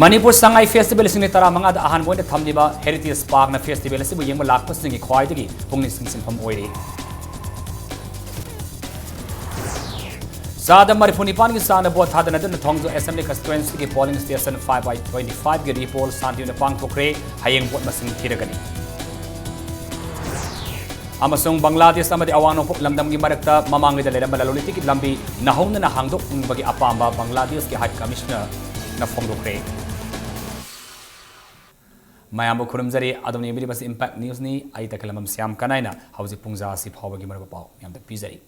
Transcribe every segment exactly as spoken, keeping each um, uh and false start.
Manipur Sangai festival ꯂꯤꯁꯤꯡ ꯑꯅꯤ ꯇꯔꯥꯃꯉꯥꯗ ꯑꯍꯥꯟꯕ ꯑꯣꯏꯅ ꯊꯝꯂꯤꯕ ꯍꯦꯔꯤꯇꯦꯖ ꯄꯥꯔꯛꯅ ꯐꯦꯁꯇꯤꯚꯦꯜ ꯑꯁꯤꯕꯨ ꯌꯦꯡꯕ ꯂꯥꯛꯄꯁꯤꯡꯒꯤ ꯈ꯭ꯋꯥꯏꯗꯒꯤ ꯄꯨꯛꯅꯤꯡ ꯆꯤꯡꯁꯤꯟꯐꯝ ꯑꯣꯏꯔꯤ꯫ ꯆꯥꯗ ꯃꯔꯤꯐꯨ ꯅꯤꯄꯥꯟꯒꯤ ꯆꯥꯡꯗ ꯚꯣꯠ ꯊꯥꯗꯅꯗꯨꯅ ꯊꯣꯡꯖ ꯑꯦꯁꯦꯝꯕ꯭ꯂꯤ ꯀꯟꯁꯇꯤꯇ꯭ꯋꯦꯟꯁꯤꯒꯤ polling station five by twenty ꯐꯥꯏꯚꯀꯤ ꯔꯤꯄꯣꯜ ꯁꯥꯟꯇꯤ ꯑꯣꯏꯅ ꯄꯥꯡꯊꯣꯛꯈ꯭ꯔꯦ꯫ ꯍꯌꯦꯡ ꯚꯣꯠ ꯃꯁꯤꯡ ꯊꯤꯔꯒꯅꯤ꯫ ꯑꯃꯁꯨꯡ ꯕꯪꯒ꯭ꯂꯥꯗꯦꯁ ꯑꯃꯗꯤ ꯑꯋꯥꯡ ꯅꯣꯡꯄꯣꯛ ꯂꯝꯗꯝꯒꯤ ꯃꯔꯛꯇ ꯃꯃꯥꯡꯉꯩꯗ ꯂꯩꯔꯝꯕ ꯂꯂꯣꯟ ꯏꯇꯤꯛꯀꯤ ꯂꯝꯕꯤ ꯅꯧꯍꯧꯅꯅ ꯍꯥꯡꯗꯣꯛꯅꯤꯡꯕꯒꯤ ꯑꯄꯥꯝꯕ ꯕꯪꯒ꯭ꯂꯥꯗꯦꯁꯀꯤ ꯍꯥꯏ ꯀꯃꯤꯁꯅꯔꯅ ꯐꯣꯡꯗꯣꯛꯈ꯭ꯔꯦ꯫ ꯃꯌꯥꯝꯕꯨ ꯈꯨꯔꯨꯝꯖꯔꯤ꯫ ꯑꯗꯣꯝꯅ ꯌꯦꯡꯕꯤꯔꯤꯕꯁꯤ ꯏꯝꯄꯦꯛ ꯅ꯭ꯌꯨꯁꯅꯤ꯫ ꯑꯩ ꯇꯈꯦꯂꯝꯕꯝ ꯁ꯭ꯌꯥꯝ ꯀꯅꯥꯏꯅ ꯍꯧꯖꯤꯛ ꯄꯨꯡ ꯖꯥ ꯑꯁꯤ ꯐꯥꯎꯕꯒꯤ ꯃꯔꯨꯞ ꯄꯥꯎ ꯃꯌꯥꯝꯗ ꯄꯤꯖꯔꯤ꯫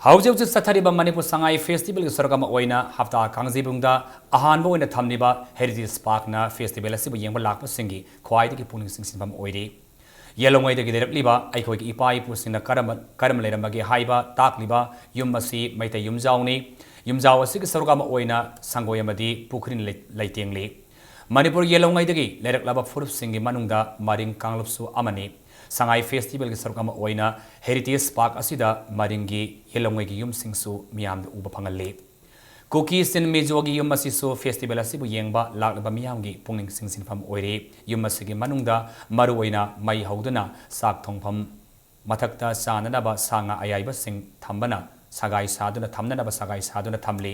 ꯍꯧꯖꯤꯛ ꯍꯧꯖꯤꯛ ꯆꯠꯊꯔꯤꯕ ꯃꯅꯤꯄꯨꯔ ꯁꯉꯥꯏ ꯐꯦꯁꯇꯤꯚꯦꯜꯒꯤ ꯁꯔꯨꯛ ꯑꯃ ꯑꯣꯏꯅ ꯍꯞꯇꯥ ꯀꯥꯡꯖꯩꯕꯨꯡꯗ ꯑꯍꯥꯟꯕ ꯑꯣꯏꯅ ꯊꯝꯂꯤꯕ ꯍꯦꯔꯤꯇꯦꯖ ꯄꯥꯔꯛꯅ ꯐꯦꯁꯇꯤꯚꯦꯜ ꯑꯁꯤꯕꯨ ꯌꯦꯡꯕ ꯂꯥꯛꯄꯁꯤꯡꯒꯤ ꯈ꯭ꯋꯥꯏꯗꯒꯤ ꯄꯨꯛꯅꯤꯡ ꯆꯤꯡꯁꯤꯟꯐꯝ ꯑꯣꯏꯔꯤ꯫ ꯌꯦꯜꯂꯣꯉꯩꯗꯒꯤ ꯂꯩꯔꯛꯂꯤꯕ ꯑꯩꯈꯣꯏꯒꯤ ꯏꯄꯥ ꯏꯄꯨꯁꯤꯡꯅ ꯀꯔꯝꯕ, ꯀꯔꯝꯅ ꯂꯩꯔꯝꯕꯒꯦ ꯍꯥꯏꯕ ꯇꯥꯛꯂꯤꯕ ꯌꯨꯝ ꯑꯁꯤ ꯃꯩꯇꯩ ꯌꯨꯝꯖꯥꯎꯅꯤ꯫ ꯌꯨꯝꯖꯥꯎ ꯑꯁꯤꯒꯤ ꯁꯔꯨꯛ ꯑꯃ ꯑꯣꯏꯅ ꯁꯪꯒꯣꯏ ꯑꯃꯗꯤ ꯄꯨꯈ꯭ꯔꯤꯅ ꯂꯩ-, ꯂꯩꯇꯦꯡꯂꯤ꯫ ꯃꯅꯤꯄꯨꯔ ꯌꯦꯜꯂꯣꯉꯩꯗꯒꯤ ꯂꯩꯔꯛꯂꯕ ꯐꯨꯔꯨꯞꯁꯤꯡꯒꯤ ꯃꯅꯨꯡꯗ ꯃꯔꯤꯡ ꯀꯥꯡꯂꯨꯞꯁꯨ ꯑꯃꯅꯤ꯫ ꯁꯉꯥꯏ ꯐꯦꯁꯇꯤꯚꯦꯜꯒꯤ ꯁꯔꯨꯛ ꯑꯃ ꯑꯣꯏꯅ ꯍꯦꯔꯤꯇꯦꯖ ꯄꯥꯔꯛ ꯑꯁꯤꯗ ꯃꯔꯤꯡꯒꯤ ꯌꯦꯜꯂꯣꯉꯩꯒꯤ ꯌꯨꯝꯁꯤꯡꯁꯨ ꯃꯤꯌꯥꯝꯗ ꯎꯕ ꯐꯪꯍꯜꯂꯤ꯫ ꯀꯨꯀꯤ ꯆꯤꯟ ꯃꯤꯖꯣꯒꯤ ꯌꯨꯝ ꯑꯁꯤꯁꯨ ꯐꯦꯁꯇꯤꯚꯦꯜ ꯑꯁꯤꯕꯨ ꯌꯦꯡꯕ ꯂꯥꯛꯂꯤꯕ ꯃꯤꯌꯥꯝꯒꯤ ꯄꯨꯛꯅꯤꯡ ꯆꯤꯡꯁꯤꯟꯐꯝ ꯑꯣꯏꯔꯤ꯫ ꯌꯨꯝ ꯑꯁꯤꯒꯤ ꯃꯅꯨꯡꯗ ꯃꯔꯨꯑꯣꯏꯅ ꯃꯩ ꯍꯧꯗꯨꯅ ꯆꯥꯛ ꯊꯣꯡꯐꯝ, ꯃꯊꯛꯇ ꯆꯥꯅꯅꯕ ꯁꯥ ꯉꯥ ꯑꯌꯥꯏꯕꯁꯤꯡ ꯊꯝꯕꯅ ꯁꯒꯥꯏ ꯁꯥꯗꯨꯅ, ꯊꯝꯅꯅꯕ ꯁꯒꯥꯏ ꯁꯥꯗꯨꯅ ꯊꯝꯂꯤ꯫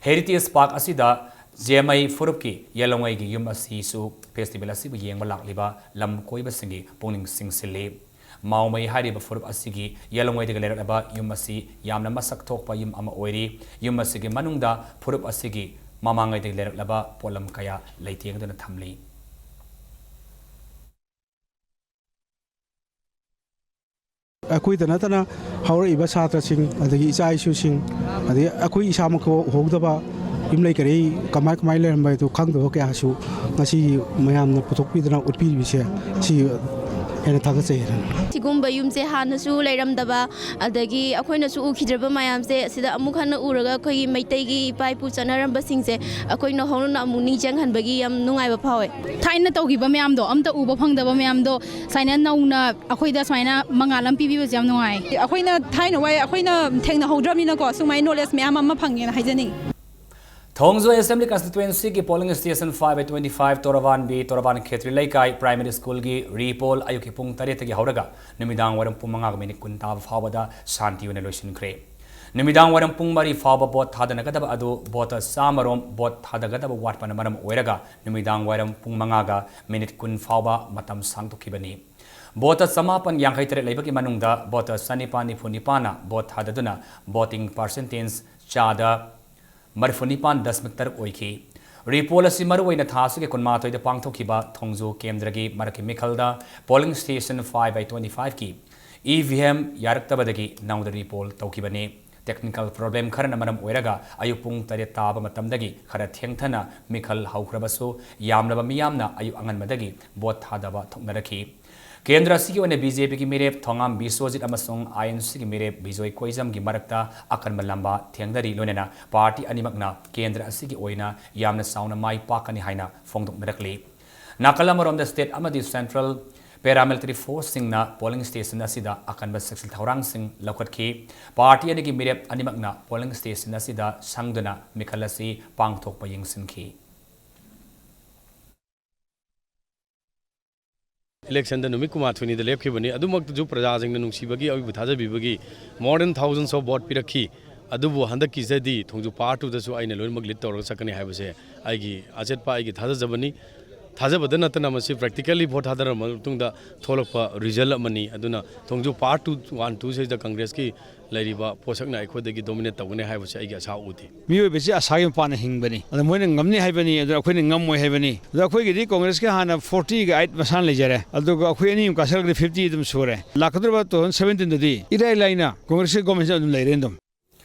ꯍꯦꯔꯤꯇꯦꯖ ꯄꯥꯔꯛ ꯑꯁꯤꯗ ꯖꯦꯃꯩ ꯐꯨꯔꯨꯞꯀꯤ ꯌꯦꯜꯂꯣꯡꯉꯩꯒꯤ ꯌꯨꯝ ꯑꯁꯤꯁꯨ ꯐꯦꯁꯇꯤꯚꯦꯜ ꯑꯁꯤꯕꯨ ꯌꯦꯡꯕ ꯂꯥꯛꯂꯤꯕ ꯂꯝ ꯀꯣꯏꯕꯁꯤꯡꯒꯤ ꯄꯨꯛꯅꯤꯡ ꯆꯤꯡꯁꯤꯜꯂꯤ꯫ ꯃꯥꯎꯃꯩ ꯍꯥꯏꯔꯤꯕ ꯐꯨꯔꯨꯞ ꯑꯁꯤꯒꯤ ꯌꯦꯜꯂꯣꯡꯉꯩꯗꯒꯤ ꯂꯩꯔꯛꯂꯕ ꯌꯨꯝ ꯑꯁꯤ ꯌꯥꯝꯅ ꯃꯁꯛ ꯊꯣꯛꯄ ꯌꯨꯝ ꯑꯃ ꯑꯣꯏꯔꯤ꯫ ꯌꯨꯝ ꯑꯁꯤꯒꯤ ꯃꯅꯨꯡꯗ ꯐꯨꯔꯨꯞ ꯑꯁꯤꯒꯤ ꯃꯃꯥꯡꯉꯩꯗꯒꯤ ꯂꯩꯔꯛꯂꯕ ꯄꯣꯠꯂꯝ ꯀꯌꯥ ꯂꯩꯇꯦꯡꯗꯨꯅ ꯊꯝꯂꯤ꯫ ꯑꯩꯈꯣꯏꯗ ꯅꯠꯇꯅ ꯍꯧꯔꯛꯏꯕ ꯁꯥꯇ꯭ꯔꯁꯤꯡ, ꯑꯗꯒꯤ ꯏꯆꯥ ꯏꯁꯨꯁꯤꯡ, ꯑꯗꯒꯤ ꯑꯩꯈꯣꯏ ꯏꯁꯥꯃꯛ ꯎꯍꯧꯗꯕ ꯌꯨꯝꯂꯩ ꯀꯩꯔꯩ ꯀꯃꯥꯏ ꯀꯃꯥꯏ ꯂꯩꯔꯝꯕ ꯍꯥꯏꯗꯨ ꯈꯪꯗꯕ ꯀꯌꯥꯁꯨ ꯉꯁꯤꯒꯤ ꯃꯌꯥꯝꯅ ꯄꯨꯊꯣꯛꯄꯤꯗꯅ ꯎꯠꯄꯤꯔꯤꯕꯁꯦ ꯁꯤ ꯍꯦꯟꯅ ꯊꯥꯒꯠꯆꯩ ꯍꯥꯏꯅ꯫ ꯁꯤꯒꯨꯝꯕ ꯌꯨꯝꯁꯦ ꯍꯥꯟꯅꯁꯨ ꯂꯩꯔꯝꯗꯕ, ꯑꯗꯒꯤ ꯑꯩꯈꯣꯏꯅꯁꯨ ꯎꯈꯤꯗ꯭ꯔꯕ ꯃꯌꯥꯝꯁꯦ ꯁꯤꯗ ꯑꯃꯨꯛ ꯍꯟꯅ ꯎꯔꯒ ꯑꯩꯈꯣꯏꯒꯤ ꯃꯩꯇꯩꯒꯤ ꯏꯄꯥ ꯏꯄꯨ ꯆꯠꯅꯔꯝꯕꯁꯤꯡꯁꯦ ꯑꯩꯈꯣꯏ ꯅꯧꯍꯧꯅꯅ ꯑꯃꯨꯛ ꯅꯤꯡꯁꯤꯡꯍꯟꯕꯒꯤ ꯌꯥꯝ ꯅꯨꯡꯉꯥꯏꯕ ꯐꯥꯎꯋꯦ꯫ ꯊꯥꯏꯅ ꯇꯧꯈꯤꯕ ꯃꯌꯥꯝꯗꯣ ꯑꯝꯇ ꯎꯕ ꯐꯪꯗꯕ ꯃꯌꯥꯝꯗꯣ ꯁꯨꯃꯥꯏꯅ ꯅꯧꯅ ꯑꯩꯈꯣꯏꯗ ꯁꯨꯃꯥꯏꯅ ꯃꯉꯥꯜ ꯑꯃ ꯄꯤꯕꯤꯕꯁꯦ ꯌꯥꯝ ꯅꯨꯡꯉꯥꯏ꯫ ꯑꯩꯈꯣꯏꯅ ꯊꯥꯏꯅ ꯋꯥꯏ ꯑꯩꯈꯣꯏꯅ ꯊꯦꯡꯅꯍꯧꯗ꯭ꯔꯕꯅꯤꯅꯀꯣ ꯁꯨꯃꯥꯏꯅ ꯅꯣꯂꯦꯖ ꯃꯌꯥꯝ ꯑꯃ ꯐꯪꯉꯦꯅ ꯍꯥꯏꯖꯅꯤꯡꯉꯤ꯫ ꯊꯣꯡꯖꯨ Assembly Constituency ꯒꯤ polling station five by twenty five Torban B, ꯇꯣꯔꯕꯥꯟ ꯈꯦꯇ꯭ꯔꯤ ꯂꯩꯀꯥꯏ primary school ꯒꯤ repoll ꯑꯌꯨꯛꯀꯤ ꯄꯨꯡ ꯇꯔꯦꯠꯇꯒꯤ ꯍꯧꯔꯒ ꯅꯨꯃꯤꯗꯥꯡ ꯋꯥꯏꯔꯝ ꯄꯨꯡ ꯃꯉꯥꯒ minute ꯀꯨꯟ ꯇꯥꯕ ꯐꯥꯎꯕꯗ ꯁꯥꯟꯇꯤ ꯑꯣꯏꯅ ꯂꯣꯏꯁꯤꯟꯈ꯭ꯔꯦ꯫ ꯅꯨꯃꯤꯗꯥꯡ ꯋꯥꯏꯔꯝ ꯄꯨꯡ ꯃꯔꯤ ꯐꯥꯎꯕ vote ꯊꯥꯗꯅꯒꯗꯕ ꯑꯗꯨ voter ꯆꯥꯝꯃꯔꯣꯝ vote ꯊꯥꯗꯒꯗꯕ ꯋꯥꯠꯄꯅ ꯃꯔꯝ ꯑꯣꯏꯔꯒ ꯅꯨꯃꯤꯗꯥꯡ ꯋꯥꯏꯔꯝ ꯄꯨꯡ ꯃꯉꯥꯒ minute ꯀꯨꯟ ꯐꯥꯎꯕ ꯃꯇꯝ ꯁꯥꯡꯗꯣꯛꯈꯤꯕꯅꯤ꯫ Voter ꯆꯃꯥꯄꯟ ꯌꯥꯡꯈꯩ ꯇꯔꯦꯠ ꯂꯩꯕꯒꯤ ꯃꯅꯨꯡꯗ voter ꯆꯅꯤꯄꯥꯟ ꯅꯤꯐꯨ ꯅꯤꯄꯥꯟꯅ vote ꯊꯥꯗꯗꯨꯅ voting percentage ꯆꯥꯗ ꯃꯔꯤꯐꯨ ꯅꯤꯄꯥꯟ ꯗꯁꯃꯤꯛ ꯇꯔꯨꯛ ꯑꯣꯏꯈꯤ꯫ Repoll ꯑꯁꯤ ꯃꯔꯨꯑꯣꯏꯅ ꯊꯥ ꯑꯁꯤꯒꯤ ꯀꯨꯟꯃꯥꯊꯣꯏꯗ ꯄꯥꯡꯊꯣꯛꯈꯤꯕ ꯊꯣꯡꯖꯨ ꯀꯦꯟꯗ꯭ꯔꯒꯤ ꯃꯔꯛꯀꯤ ꯃꯤꯈꯜꯗ polling station five by twenty five ꯀꯤ E V M ꯌꯥꯔꯛꯇꯕꯗꯒꯤ ꯅꯧꯅ repoll ꯇꯧꯈꯤꯕꯅꯤ꯫ Technical problem ꯈꯔꯅ ꯃꯔꯝ ꯑꯣꯏꯔꯒ ꯑꯌꯨꯛ ꯄꯨꯡ ꯇꯔꯦꯠ ꯇꯥꯕ ꯃꯇꯝꯗꯒꯤ ꯈꯔ ꯊꯦꯡꯊꯅ ꯃꯤꯈꯜ ꯍꯧꯈ꯭ꯔꯕꯁꯨ, ꯌꯥꯝꯂꯕ ꯃꯤꯌꯥꯝꯅ ꯑꯌꯨꯛ ꯑꯉꯟꯕꯗꯒꯤ vote ꯊꯥꯗꯕ ꯊꯣꯛꯅꯔꯛꯈꯤ꯫ ꯀꯦꯟꯗ꯭ꯔ ꯑꯁꯤꯒꯤ ꯑꯣꯏꯅ B J P ꯒꯤ ꯃꯤꯔꯦꯞ ꯊꯣꯉꯥꯝ ꯕꯤꯁ꯭ꯋꯖꯤꯠ ꯑꯃꯁꯨꯡ I N C ꯒꯤ ꯃꯤꯔꯦꯞ ꯕꯤꯖꯣꯏ ꯀꯣꯏꯖꯝꯒꯤ ꯃꯔꯛꯇ ꯑꯀꯟꯕ ꯂꯝꯕꯥ ꯊꯦꯡꯅꯔꯤ꯫ ꯂꯣꯏꯅꯅ party ꯑꯅꯤꯃꯛꯅ ꯀꯦꯟꯗ꯭ꯔ ꯑꯁꯤꯒꯤ ꯑꯣꯏꯅ ꯌꯥꯝꯅ ꯆꯥꯎꯅ ꯃꯥꯏ ꯄꯥꯛꯀꯅꯤ ꯍꯥꯏꯅ ꯐꯣꯡꯗꯣꯛꯅꯔꯛꯂꯤ꯫ ꯅꯥꯀꯜ ꯑꯃꯔꯣꯝꯗ, state ꯑꯃꯗꯤ central paramilitary force ꯁꯤꯡꯅ polling station ꯑꯁꯤꯗ ꯑꯀꯟꯕ ꯆꯦꯛꯁꯤꯜ ꯊꯧꯔꯥꯡꯁꯤꯡ ꯂꯧꯈꯠꯈꯤ꯫ Party ꯑꯅꯤꯒꯤ ꯃꯤꯔꯦꯞ ꯑꯅꯤꯃꯛꯅ polling station ꯑꯁꯤꯗ ꯁꯪꯗꯨꯅ ꯃꯤꯈꯜ ꯑꯁꯤ ꯄꯥꯡꯊꯣꯛꯄ ꯌꯦꯡꯁꯤꯟꯈꯤ꯫ Election ꯗ ꯅꯨꯃꯤꯠ ꯀꯨꯟꯃꯥꯊꯣꯏꯅꯤꯗ ꯂꯦꯞꯈꯤꯕꯅꯤ꯫ ꯑꯗꯨꯃꯛꯇꯁꯨ ꯄ꯭ꯔꯖꯥꯁꯤꯡꯅ ꯅꯨꯡꯁꯤꯕꯒꯤ, ꯑꯩꯕꯨ ꯊꯥꯖꯕꯤꯕꯒꯤ more than thousands of vote ꯄꯤꯔꯛꯈꯤ꯫ ꯑꯗꯨꯕꯨ ꯍꯟꯗꯛꯀꯤꯁꯤꯗꯤ ꯊꯣꯡꯖꯨ part two ꯗꯁꯨ ꯑꯩꯅ ꯂꯣꯏꯅꯃꯛ lead ꯇꯧꯔꯒ ꯆꯠꯀꯅꯤ ꯍꯥꯏꯕꯁꯦ ꯑꯩꯒꯤ ꯑꯆꯦꯠꯄ ꯑꯩꯒꯤ ꯊꯥꯖꯖꯕꯅꯤ꯫ ꯊꯥꯖꯕꯗ ꯅꯠꯇꯅ ꯃꯁꯤ practically vote ꯊꯥꯗꯔꯕ ꯃꯇꯨꯡꯗ ꯊꯣꯛꯂꯛꯄ result ꯑꯃꯅꯤ꯫ ꯑꯗꯨꯅ ꯊꯣꯡꯖꯨ part two, one, two ꯁꯤꯗ Congress ꯀꯤ ꯂꯩꯔꯤꯕ ꯄꯣꯠꯁꯛꯅ ꯑꯩꯈꯣꯏꯗꯒꯤ dominate ꯇꯧꯒꯅꯤ ꯍꯥꯏꯕꯁꯦ ꯑꯩꯒꯤ ꯑꯁꯥ ꯎꯗꯦ꯫ ꯃꯤꯑꯣꯏꯕꯁꯤ ꯑꯁꯥꯒꯤ ꯃꯄꯥꯟꯅ ꯍꯤꯡꯕꯅꯤ꯫ ꯑꯗ ꯃꯣꯏꯅ ꯉꯝꯅꯤ ꯍꯥꯏꯕꯅꯤ, ꯑꯗꯨ ꯑꯩꯈꯣꯏꯅ ꯉꯝꯃꯣꯏ ꯍꯥꯏꯕꯅꯤ꯫ ꯑꯗꯣ ꯑꯩꯈꯣꯏꯒꯤꯗꯤ Congress ꯀꯤ ꯍꯥꯟꯅ forty ꯒ eight ꯃꯁꯥꯅ ꯂꯩꯖꯔꯦ꯫ ꯑꯗꯨꯒ ꯑꯩꯈꯣꯏ ꯑꯅꯤ ꯑꯃꯨꯛ ꯀꯥꯁꯜꯂꯒꯗꯤ fifty ꯑꯗꯨꯝ ꯁꯨꯔꯦ꯫ ꯂꯥꯛꯀꯗꯧꯔꯤꯕ two thousand seventeen ꯗꯗꯤ ꯏꯔꯥꯏ ꯂꯥꯏꯅ Congress ꯀꯤ government ꯁꯤ ꯑꯗꯨꯝ ꯂꯩꯔꯦ ꯑꯗꯨꯝ꯫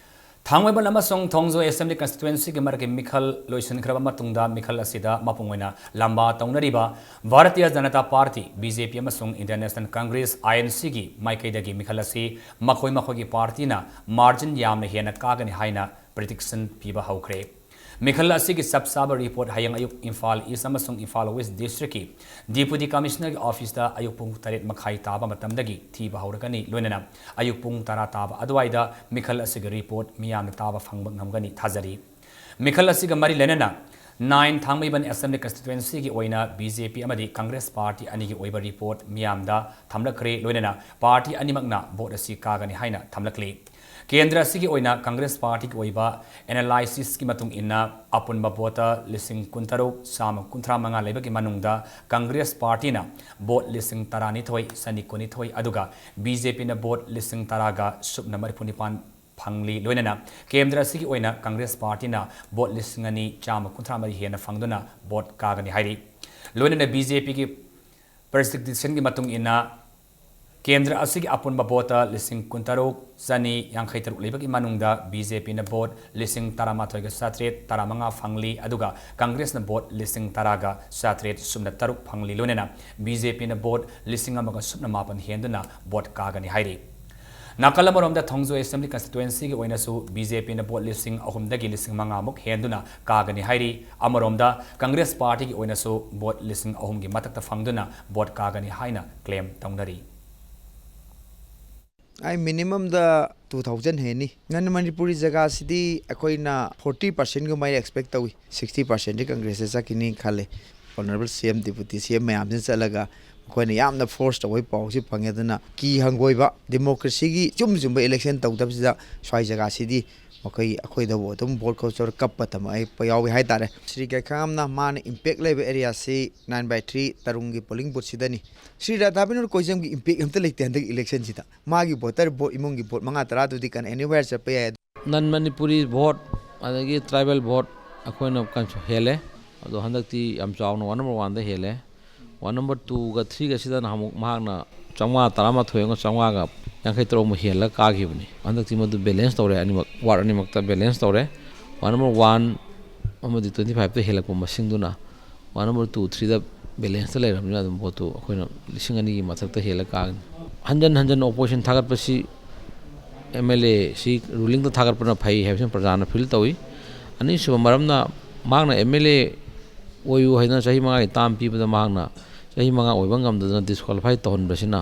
ꯊꯥꯡꯃꯩꯕꯟ ꯑꯃꯁꯨꯡ ꯊꯣꯡꯖꯨ Assembly Constituency ꯒꯤ ꯃꯔꯛꯀꯤ ꯃꯤꯈꯜ ꯂꯣꯏꯁꯤꯟꯈ꯭ꯔꯕ ꯃꯇꯨꯡꯗ ꯃꯤꯈꯜ ꯑꯁꯤꯗ ꯃꯄꯨꯡ ꯑꯣꯏꯅ ꯂꯝꯕꯥ ꯇꯧꯅꯔꯤꯕ Bharatiya Janata Party, B J P, ꯑꯃꯁꯨꯡ Indian National Congress, I N C ꯒꯤ ꯃꯥꯏꯀꯩꯗꯒꯤ ꯃꯤꯈꯜ ꯑꯁꯤ ꯃꯈꯣꯏ ꯃꯈꯣꯏꯒꯤ party ꯅ margin ꯌꯥꯝꯅ ꯍꯦꯟꯅ ꯀꯥꯒꯅꯤ ꯍꯥꯏꯅ prediction ꯄꯤꯕ ꯍꯧꯈ꯭ꯔꯦ꯫ ꯃꯤꯈꯜ ꯑꯁꯤꯒꯤ ꯆꯞ ꯆꯥꯕ report ꯍꯌꯦꯡ ꯑꯌꯨꯛ ꯏꯝꯐꯥꯜ East ꯑꯃꯁꯨꯡ ꯏꯝꯐꯥꯜ West district ꯀꯤ Deputy Commissioner ꯒꯤ office ꯇ ꯑꯌꯨꯛ ꯄꯨꯡ ꯇꯔꯦꯠ ꯃꯈꯥꯏ ꯇꯥꯕ ꯃꯇꯝꯗꯒꯤ ꯊꯤꯕ ꯍꯧꯔꯒꯅꯤ꯫ ꯂꯣꯏꯅꯅ ꯑꯌꯨꯛ ꯄꯨꯡ ꯇꯔꯥ ꯇꯥꯕ ꯑꯗꯨꯋꯥꯏꯗ ꯃꯤꯈꯜ ꯑꯁꯤꯒꯤ report ꯃꯤꯌꯥꯝꯅ ꯇꯥꯕ ꯐꯪꯕ ꯉꯝꯒꯅꯤ ꯊꯥꯖꯔꯤ꯫ ꯃꯤꯈꯜ ꯑꯁꯤꯒ ꯃꯔꯤ ꯂꯩꯅꯅ ꯅꯥꯏꯟ ꯊꯥꯡꯃꯩꯕꯟ Assembly Constituencyꯒꯤ ꯑꯣꯏꯅ BJP ꯑꯃꯗꯤ Congress party ꯑꯅꯤꯒꯤ ꯑꯣꯏꯕ report ꯃꯤꯌꯥꯝꯗ ꯊꯝꯂꯛꯈ꯭ꯔꯦ꯫ ꯂꯣꯏꯅꯅ party ꯑꯅꯤꯃꯛꯅ vote ꯑꯁꯤ ꯀꯥꯒꯅꯤ ꯍꯥꯏꯅ ꯊꯝꯂꯛꯂꯤ꯫ ꯀꯦꯟꯗ꯭ꯔ ꯑꯁꯤꯒꯤ ꯑꯣꯏꯅ Congress partyꯒꯤ ꯑꯣꯏꯕ analysisꯀꯤ ꯃꯇꯨꯡ ꯏꯟꯅ, ꯑꯄꯨꯟꯕ voteꯇ ꯂꯤꯁꯤꯡ ꯀꯨꯟꯇꯔꯨꯛ ꯆꯥꯝꯃ ꯀꯨꯟꯊ꯭ꯔꯥ ꯃꯉꯥ ꯂꯩꯕꯒꯤ ꯃꯅꯨꯡꯗ Congress partyꯅ vote ꯂꯤꯁꯤꯡ ꯇꯔꯥꯅꯤꯊꯣꯏ ꯆꯅꯤ ꯀꯨꯟꯅꯤꯊꯣꯏ, ꯑꯗꯨꯒ BJPꯅ vote ꯂꯤꯁꯤꯡ ꯇꯔꯥꯒ ꯁꯨꯞꯅ ꯃꯔꯤꯐꯨ ꯅꯤꯄꯥꯟ ꯐꯪꯂꯤ꯫ ꯂꯣꯏꯅꯅ ꯀꯦꯟꯗ꯭ꯔ ꯑꯁꯤꯒꯤ ꯑꯣꯏꯅ Congress partyꯅ vote ꯂꯤꯁꯤꯡ ꯑꯅꯤ ꯆꯥꯝꯃ ꯀꯨꯟꯊ꯭ꯔꯥ ꯃꯔꯤ ꯍꯦꯟꯅ ꯐꯪꯗꯨꯅ vote ꯀꯥꯒꯅꯤ ꯍꯥꯏꯔꯤ꯫ ꯂꯣꯏꯅꯅ BJPꯒꯤ prediction ꯒꯤ ꯃꯇꯨꯡ ꯏꯟꯅ, ꯀꯦꯟꯗ꯭ꯔ ꯑꯁꯤꯒꯤ ꯑꯄꯨꯟꯕ voteꯇ ꯂꯤꯁꯤꯡ ꯀꯨꯟꯇꯔꯨꯛ ꯆꯅꯤ ꯌꯥꯡꯈꯩ ꯇꯔꯨꯛ ꯂꯩꯕꯒꯤ ꯃꯅꯨꯡꯗ BJPꯅ vote ꯂꯤꯁꯤꯡ ꯇꯔꯥꯃꯥꯊꯣꯏꯒ ꯆꯥꯇ꯭ꯔꯦꯠ ꯇꯔꯥꯃꯉꯥ ꯐꯪꯂꯤ, ꯑꯗꯨꯒ Congressꯅ vote ꯂꯤꯁꯤꯡ ꯇꯔꯥꯒ ꯆꯥꯇ꯭ꯔꯦꯠ ꯁꯨꯞꯅ ꯇꯔꯨꯛ ꯐꯪꯂꯤ꯫ ꯂꯣꯏꯅꯅ BJPꯅ vote ꯂꯤꯁꯤꯡ ꯑꯃꯒ ꯁꯨꯞꯅ ꯃꯥꯄꯟ ꯍꯦꯟꯗꯨꯅ vote ꯀꯥꯒꯅꯤ ꯍꯥꯏꯔꯤ꯫ ꯅꯥꯀꯜ ꯑꯃꯔꯣꯝꯗ, ꯊꯣꯡꯖꯣꯏ Assembly Constituencyꯒꯤ ꯑꯣꯏꯅꯁꯨ BJPꯅ vote ꯂꯤꯁꯤꯡ ꯑꯍꯨꯝꯗꯒꯤ ꯂꯤꯁꯤꯡ ꯃꯉꯥꯃꯨꯛ ꯍꯦꯟꯗꯨꯅ ꯀꯥꯒꯅꯤ ꯍꯥꯏꯔꯤ꯫ ꯑꯃꯔꯣꯝꯗ, Congress partyꯒꯤ ꯑꯣꯏꯅꯁꯨ vote ꯂꯤꯁꯤꯡ ꯑꯍꯨꯝꯒꯤ ꯃꯊꯛꯇ ꯐꯪꯗꯨꯅ vote ꯀꯥꯒꯅꯤ ꯍꯥꯏꯅ claim ꯇꯧꯅꯔꯤ꯫ ꯑꯩ minimumꯗ two thousand ꯍꯦꯟꯅꯤ꯫ ꯅꯟ ꯃꯅꯤꯄꯨꯔꯤ ꯖꯒꯥꯁꯤꯗꯤ ꯑꯩꯈꯣꯏꯅ forty percentꯒꯨꯝꯕ ꯑꯩ expect ꯇꯧꯏ꯫ Sixty percentꯗꯤ Congressꯇ ꯆꯠꯈꯤꯅꯤ ꯈꯜꯂꯦ꯫ Honourable CM, Deputy CM ꯃꯌꯥꯝꯁꯤꯅ ꯆꯠꯂꯒ ꯃꯈꯣꯏꯅ ꯌꯥꯝꯅ force ꯇꯧꯕꯒꯤ ꯄꯥꯎꯁꯤ ꯐꯪꯉꯦ꯫ ꯑꯗꯨꯅ ꯀꯤ ꯍꯪꯒꯣꯏꯕ, democracyꯒꯤ ꯏꯆꯨꯝ ꯆꯨꯝꯕ election ꯇꯧꯗꯕꯁꯤꯗ ꯁ꯭ꯋꯥꯏ ꯖꯒꯥꯁꯤꯗꯤ ꯃꯈꯣꯏ, ꯑꯩꯈꯣꯏꯗꯕꯨ ꯑꯗꯨꯝ vote culture ꯀꯞꯄ ꯇꯝꯃꯛꯄ ꯌꯥꯎꯏ ꯍꯥꯏꯇꯥꯔꯦ꯫ ꯁ꯭ꯔꯤ ꯒꯥꯏꯈꯥꯝꯅ ꯃꯥꯅ impact ꯂꯩꯕ areaꯁꯤ nine by three ꯇꯔꯨꯡꯒꯤ polling boothꯁꯤꯗꯅꯤ꯫ Shri ꯔꯥꯙꯥꯕꯤꯅꯣꯗ ꯀꯣꯏꯖꯝꯒꯤ impact ꯑꯝꯇ ꯂꯩꯇꯦ ꯍꯟꯗꯛ electionꯁꯤꯗ꯫ ꯃꯥꯒꯤ voter vote, ꯏꯃꯨꯡꯒꯤ vote ꯃꯉꯥ ꯇꯔꯥꯗꯨꯗꯤ ꯀꯩꯅꯣ anywhere ꯆꯠꯄ ꯌꯥꯏ꯫ Non Manipuri vote, ꯑꯗꯒꯤ tribal vote ꯑꯩꯈꯣꯏꯅ ꯀꯟꯁꯨ ꯍꯦꯜꯂꯦ꯫ ꯑꯗꯣ ꯍꯟꯗꯛꯇꯤ ꯌꯥꯝ ꯆꯥꯎꯅ one number oneꯗ ꯍꯦꯜꯂꯦ꯫ One number twoꯒ threeꯒ ꯁꯤꯗ ꯅꯍꯥꯟꯃꯨꯛ ꯃꯍꯥꯛꯅ ꯆꯥꯝꯃꯉꯥ ꯇꯔꯥꯃꯥꯊꯣꯏ ꯑꯃꯒ ꯆꯥꯝꯃꯉꯥꯒ ꯌꯥꯡꯈꯩ ꯇꯔꯨꯛ ꯑꯃ ꯍꯦꯜꯂꯒ ꯀꯥꯈꯤꯕꯅꯤ꯫ ꯍꯟꯗꯛꯇꯤ ꯃꯗꯨ balance ꯇꯧꯔꯦ, ꯑꯅꯤꯃꯛ, ward ꯑꯅꯤꯃꯛꯇ balance ꯇꯧꯔꯦ꯫ One number one ꯑꯃꯗꯤ twenty fiveꯇ ꯍꯦꯜꯂꯛꯄ ꯃꯁꯤꯡꯗꯨꯅ one number two, threeꯗ balanceꯇ ꯂꯩꯔꯕꯅꯤꯅ ꯑꯗꯨꯝ voteꯇꯨ ꯑꯩꯈꯣꯏꯅ ꯂꯤꯁꯤꯡ ꯑꯅꯤꯒꯤ ꯃꯊꯛꯇ ꯍꯦꯜꯂ ꯀꯥꯒꯅꯤ꯫ ꯍꯟꯖꯟ ꯍꯟꯖꯟ opposition ꯊꯥꯒꯠꯄꯁꯤ MLAꯁꯤ rulingꯗ ꯊꯥꯒꯠꯄꯅ ꯐꯩ ꯍꯥꯏꯕꯁꯤꯃ ꯄ꯭ꯔꯖꯥꯅ feel ꯇꯧꯏ꯫ ꯑꯅꯤꯁꯨꯕ ꯃꯔꯝꯅ, ꯃꯍꯥꯛꯅ MLA ꯑꯣꯏꯌꯨ ꯍꯥꯏꯗꯅ ꯆꯍꯤ ꯃꯉꯥꯒꯤ term ꯄꯤꯕꯗ ꯃꯍꯥꯛꯅ ꯆꯍꯤ ꯃꯉꯥ ꯑꯣꯏꯕ ꯉꯝꯗꯗꯅ disqualify ꯇꯧꯍꯟꯕꯁꯤꯅ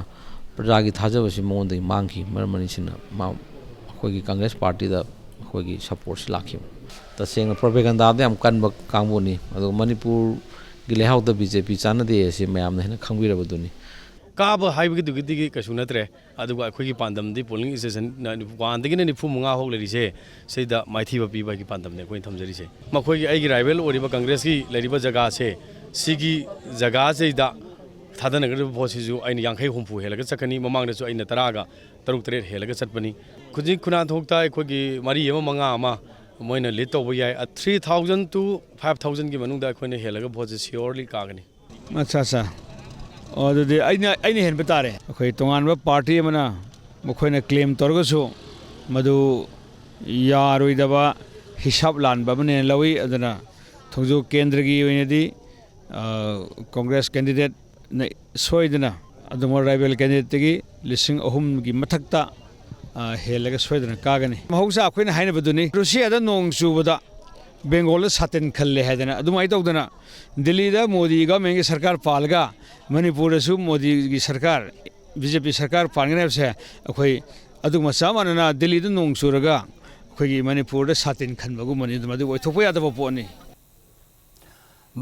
ꯄ꯭ꯔꯖꯥꯒꯤ ꯊꯥꯖꯕꯁꯤ ꯃꯉꯣꯟꯗꯒꯤ ꯃꯥꯡꯈꯤ꯫ ꯃꯔꯝ ꯑꯅꯤꯁꯤꯅ ꯃꯥ ꯑꯩꯈꯣꯏꯒꯤ Congress partyꯗ ꯑꯩꯈꯣꯏꯒꯤ ꯁꯞꯄꯣꯔꯠꯁꯤ ꯂꯥꯛꯈꯤꯕ꯫ ꯇꯁꯦꯡꯅ ꯄ꯭ꯔꯣꯄꯦꯒꯟꯗꯥꯗ ꯌꯥꯝ ꯀꯟꯕ ꯀꯥꯡꯕꯨꯅꯤ꯫ ꯑꯗꯨꯒ ꯃꯅꯤꯄꯨꯔꯒꯤ ꯂꯩꯍꯥꯎꯗ ꯕꯤ ꯖꯦ ꯄꯤ ꯆꯥꯟꯅꯗꯦ ꯑꯁꯤ ꯃꯌꯥꯝꯅ ꯍꯦꯟꯅ ꯈꯪꯕꯤꯔꯕꯗꯨꯅꯤ꯫ ꯀꯥꯕ ꯍꯥꯏꯕꯒꯤꯗꯨꯒꯤꯗꯤ ꯀꯩꯁꯨ ꯅꯠꯇ꯭ꯔꯦ, ꯑꯗꯨꯒ ꯑꯩꯈꯣꯏꯒꯤ ꯄꯥꯟꯗꯝꯗꯤ ꯄꯣꯂꯤꯡ ꯁ꯭ꯇꯦꯁꯟ ꯋꯥꯟꯗꯒꯤꯅ ꯅꯤꯐꯨ ꯃꯉꯥ ꯐꯥꯎ ꯂꯩꯔꯤꯁꯦ, ꯁꯤꯗ ꯃꯥꯏꯊꯤꯕ ꯄꯤꯕ ꯍꯥꯏꯒꯤ ꯄꯥꯟꯗꯝꯅꯤ ꯑꯩꯈꯣꯏꯅ ꯊꯝꯖꯔꯤꯁꯦ꯫ ꯃꯈꯣꯏꯒꯤ, ꯑꯩꯒꯤ ꯔꯥꯏꯕꯦꯜ ꯑꯣꯏꯔꯤꯕ ꯀꯪꯒ꯭ꯔꯦꯁꯀꯤ ꯂꯩꯔꯤꯕ ꯖꯒꯥꯁꯦ, ꯁꯤꯒꯤ ꯖꯒꯥꯁꯤꯗ ꯊꯥꯗꯅꯒꯗꯕ ꯚꯣꯠꯁꯤꯁꯨ ꯑꯩꯅ ꯌꯥꯡꯈꯩ ꯍꯨꯝꯐꯨ ꯍꯦꯜꯂꯒ ꯆꯠꯀꯅꯤ꯫ ꯃꯃꯥꯡꯗꯁꯨ ꯑꯩꯅ ꯇꯔꯥꯒ ꯇꯔꯨꯛ ꯇꯔꯦꯠ ꯍꯦꯜꯂꯒ ꯆꯠꯄꯅꯤ꯫ ꯈꯨꯖꯤꯛ ꯈꯨꯅꯥꯟꯊꯣꯛꯇ ꯑꯩꯈꯣꯏꯒꯤ ꯃꯔꯤ ꯑꯃ ꯃꯉꯥ ꯑꯃ ꯃꯣꯏꯅ ꯂꯤꯗ ꯇꯧꯕ ꯌꯥꯏ꯫ Three thousand to five thousandꯒꯤ ꯃꯅꯨꯡꯗ ꯑꯩꯈꯣꯏꯅ ꯍꯦꯜꯂꯒ ꯚꯣꯠꯁꯦ surely ꯀꯥꯒꯅꯤ꯫ ꯑꯠꯆꯥ, ꯑꯠꯆꯥ꯫ ꯑꯣ, ꯑꯗꯨꯗꯤ ꯑꯩꯅ, ꯑꯩꯅ ꯍꯦꯟꯕ ꯇꯥꯔꯦ꯫ ꯑꯩꯈꯣꯏ ꯇꯣꯉꯥꯟꯕ ꯄꯥꯔꯇꯤ ꯑꯃꯅ ꯃꯈꯣꯏꯅ ꯀ꯭ꯂꯦꯝ ꯇꯧꯔꯒꯁꯨ ꯃꯗꯨ ꯌꯥꯔꯣꯏꯗꯕ ꯍꯤꯁꯥꯞ ꯂꯥꯟꯕ ꯑꯃꯅꯦꯅ ꯂꯧꯏ꯫ ꯑꯗꯨꯅ ꯊꯣꯡꯖꯨ ꯀꯦꯟꯗ꯭ꯔꯒꯤ ꯑꯣꯏꯅꯗꯤ, ꯑ, ꯀꯣꯡꯒ꯭ꯔꯦꯁ ꯀꯦꯟꯗꯤꯗꯦꯠꯅ ꯁꯣꯏꯗꯅ ꯑꯗꯨꯒꯨꯝꯕ ꯔꯥꯏꯕꯦꯜ ꯀꯦꯟꯗꯤꯗꯦꯠꯇꯒꯤ ꯂꯤꯁꯤꯡ ꯑꯍꯨꯝꯒꯤ ꯃꯊꯛꯇ, ꯑ, ꯍꯦꯜꯂꯒ ꯁꯣꯏꯗꯅ ꯀꯥꯒꯅꯤ꯫ ꯃꯍꯧꯁꯥ ꯑꯩꯈꯣꯏꯅ ꯍꯥꯏꯅꯕꯗꯨꯅꯤ, ꯔꯨꯁꯤꯌꯥꯗ ꯅꯣꯡ ꯆꯨꯕꯗ ꯕꯦꯡꯒꯣꯜꯗ ꯁꯥꯇꯤꯟ ꯈꯜꯂꯦ ꯍꯥꯏꯗꯅ꯫ ꯑꯗꯨꯃꯥꯏꯅ ꯇꯧꯗꯅ ꯗꯤꯜꯂꯤꯗ ꯃꯣꯗꯤ ꯒꯚꯔꯟꯃꯦꯟꯒꯤ ꯁꯔꯀꯥꯔ ꯄꯥꯜꯂꯒ ꯃꯅꯤꯄꯨꯔꯗꯁꯨ ꯃꯣꯗꯤꯒꯤ ꯁꯔꯀꯥꯔ, ꯕꯤ ꯖꯦ ꯄꯤ ꯁꯔꯀꯥꯔ ꯄꯥꯟꯒꯅꯤ ꯍꯥꯏꯕꯁꯦ ꯑꯩꯈꯣꯏ ꯑꯗꯨꯒꯨꯝꯕ ꯆꯞ ꯃꯥꯟꯅꯅ ꯗꯤꯜꯂꯤꯗ ꯅꯣꯡ ꯆꯨꯔꯒ ꯑꯩꯈꯣꯏꯒꯤ ꯃꯅꯤꯄꯨꯔꯗ ꯁꯥꯇꯤꯟ ꯈꯟꯕꯒꯨꯝꯕꯅꯤ꯫ ꯑꯗꯨ ꯃꯗꯨ ꯑꯣꯏꯊꯣꯛꯄ ꯌꯥꯗꯕ ꯄꯣꯠꯅꯤ꯫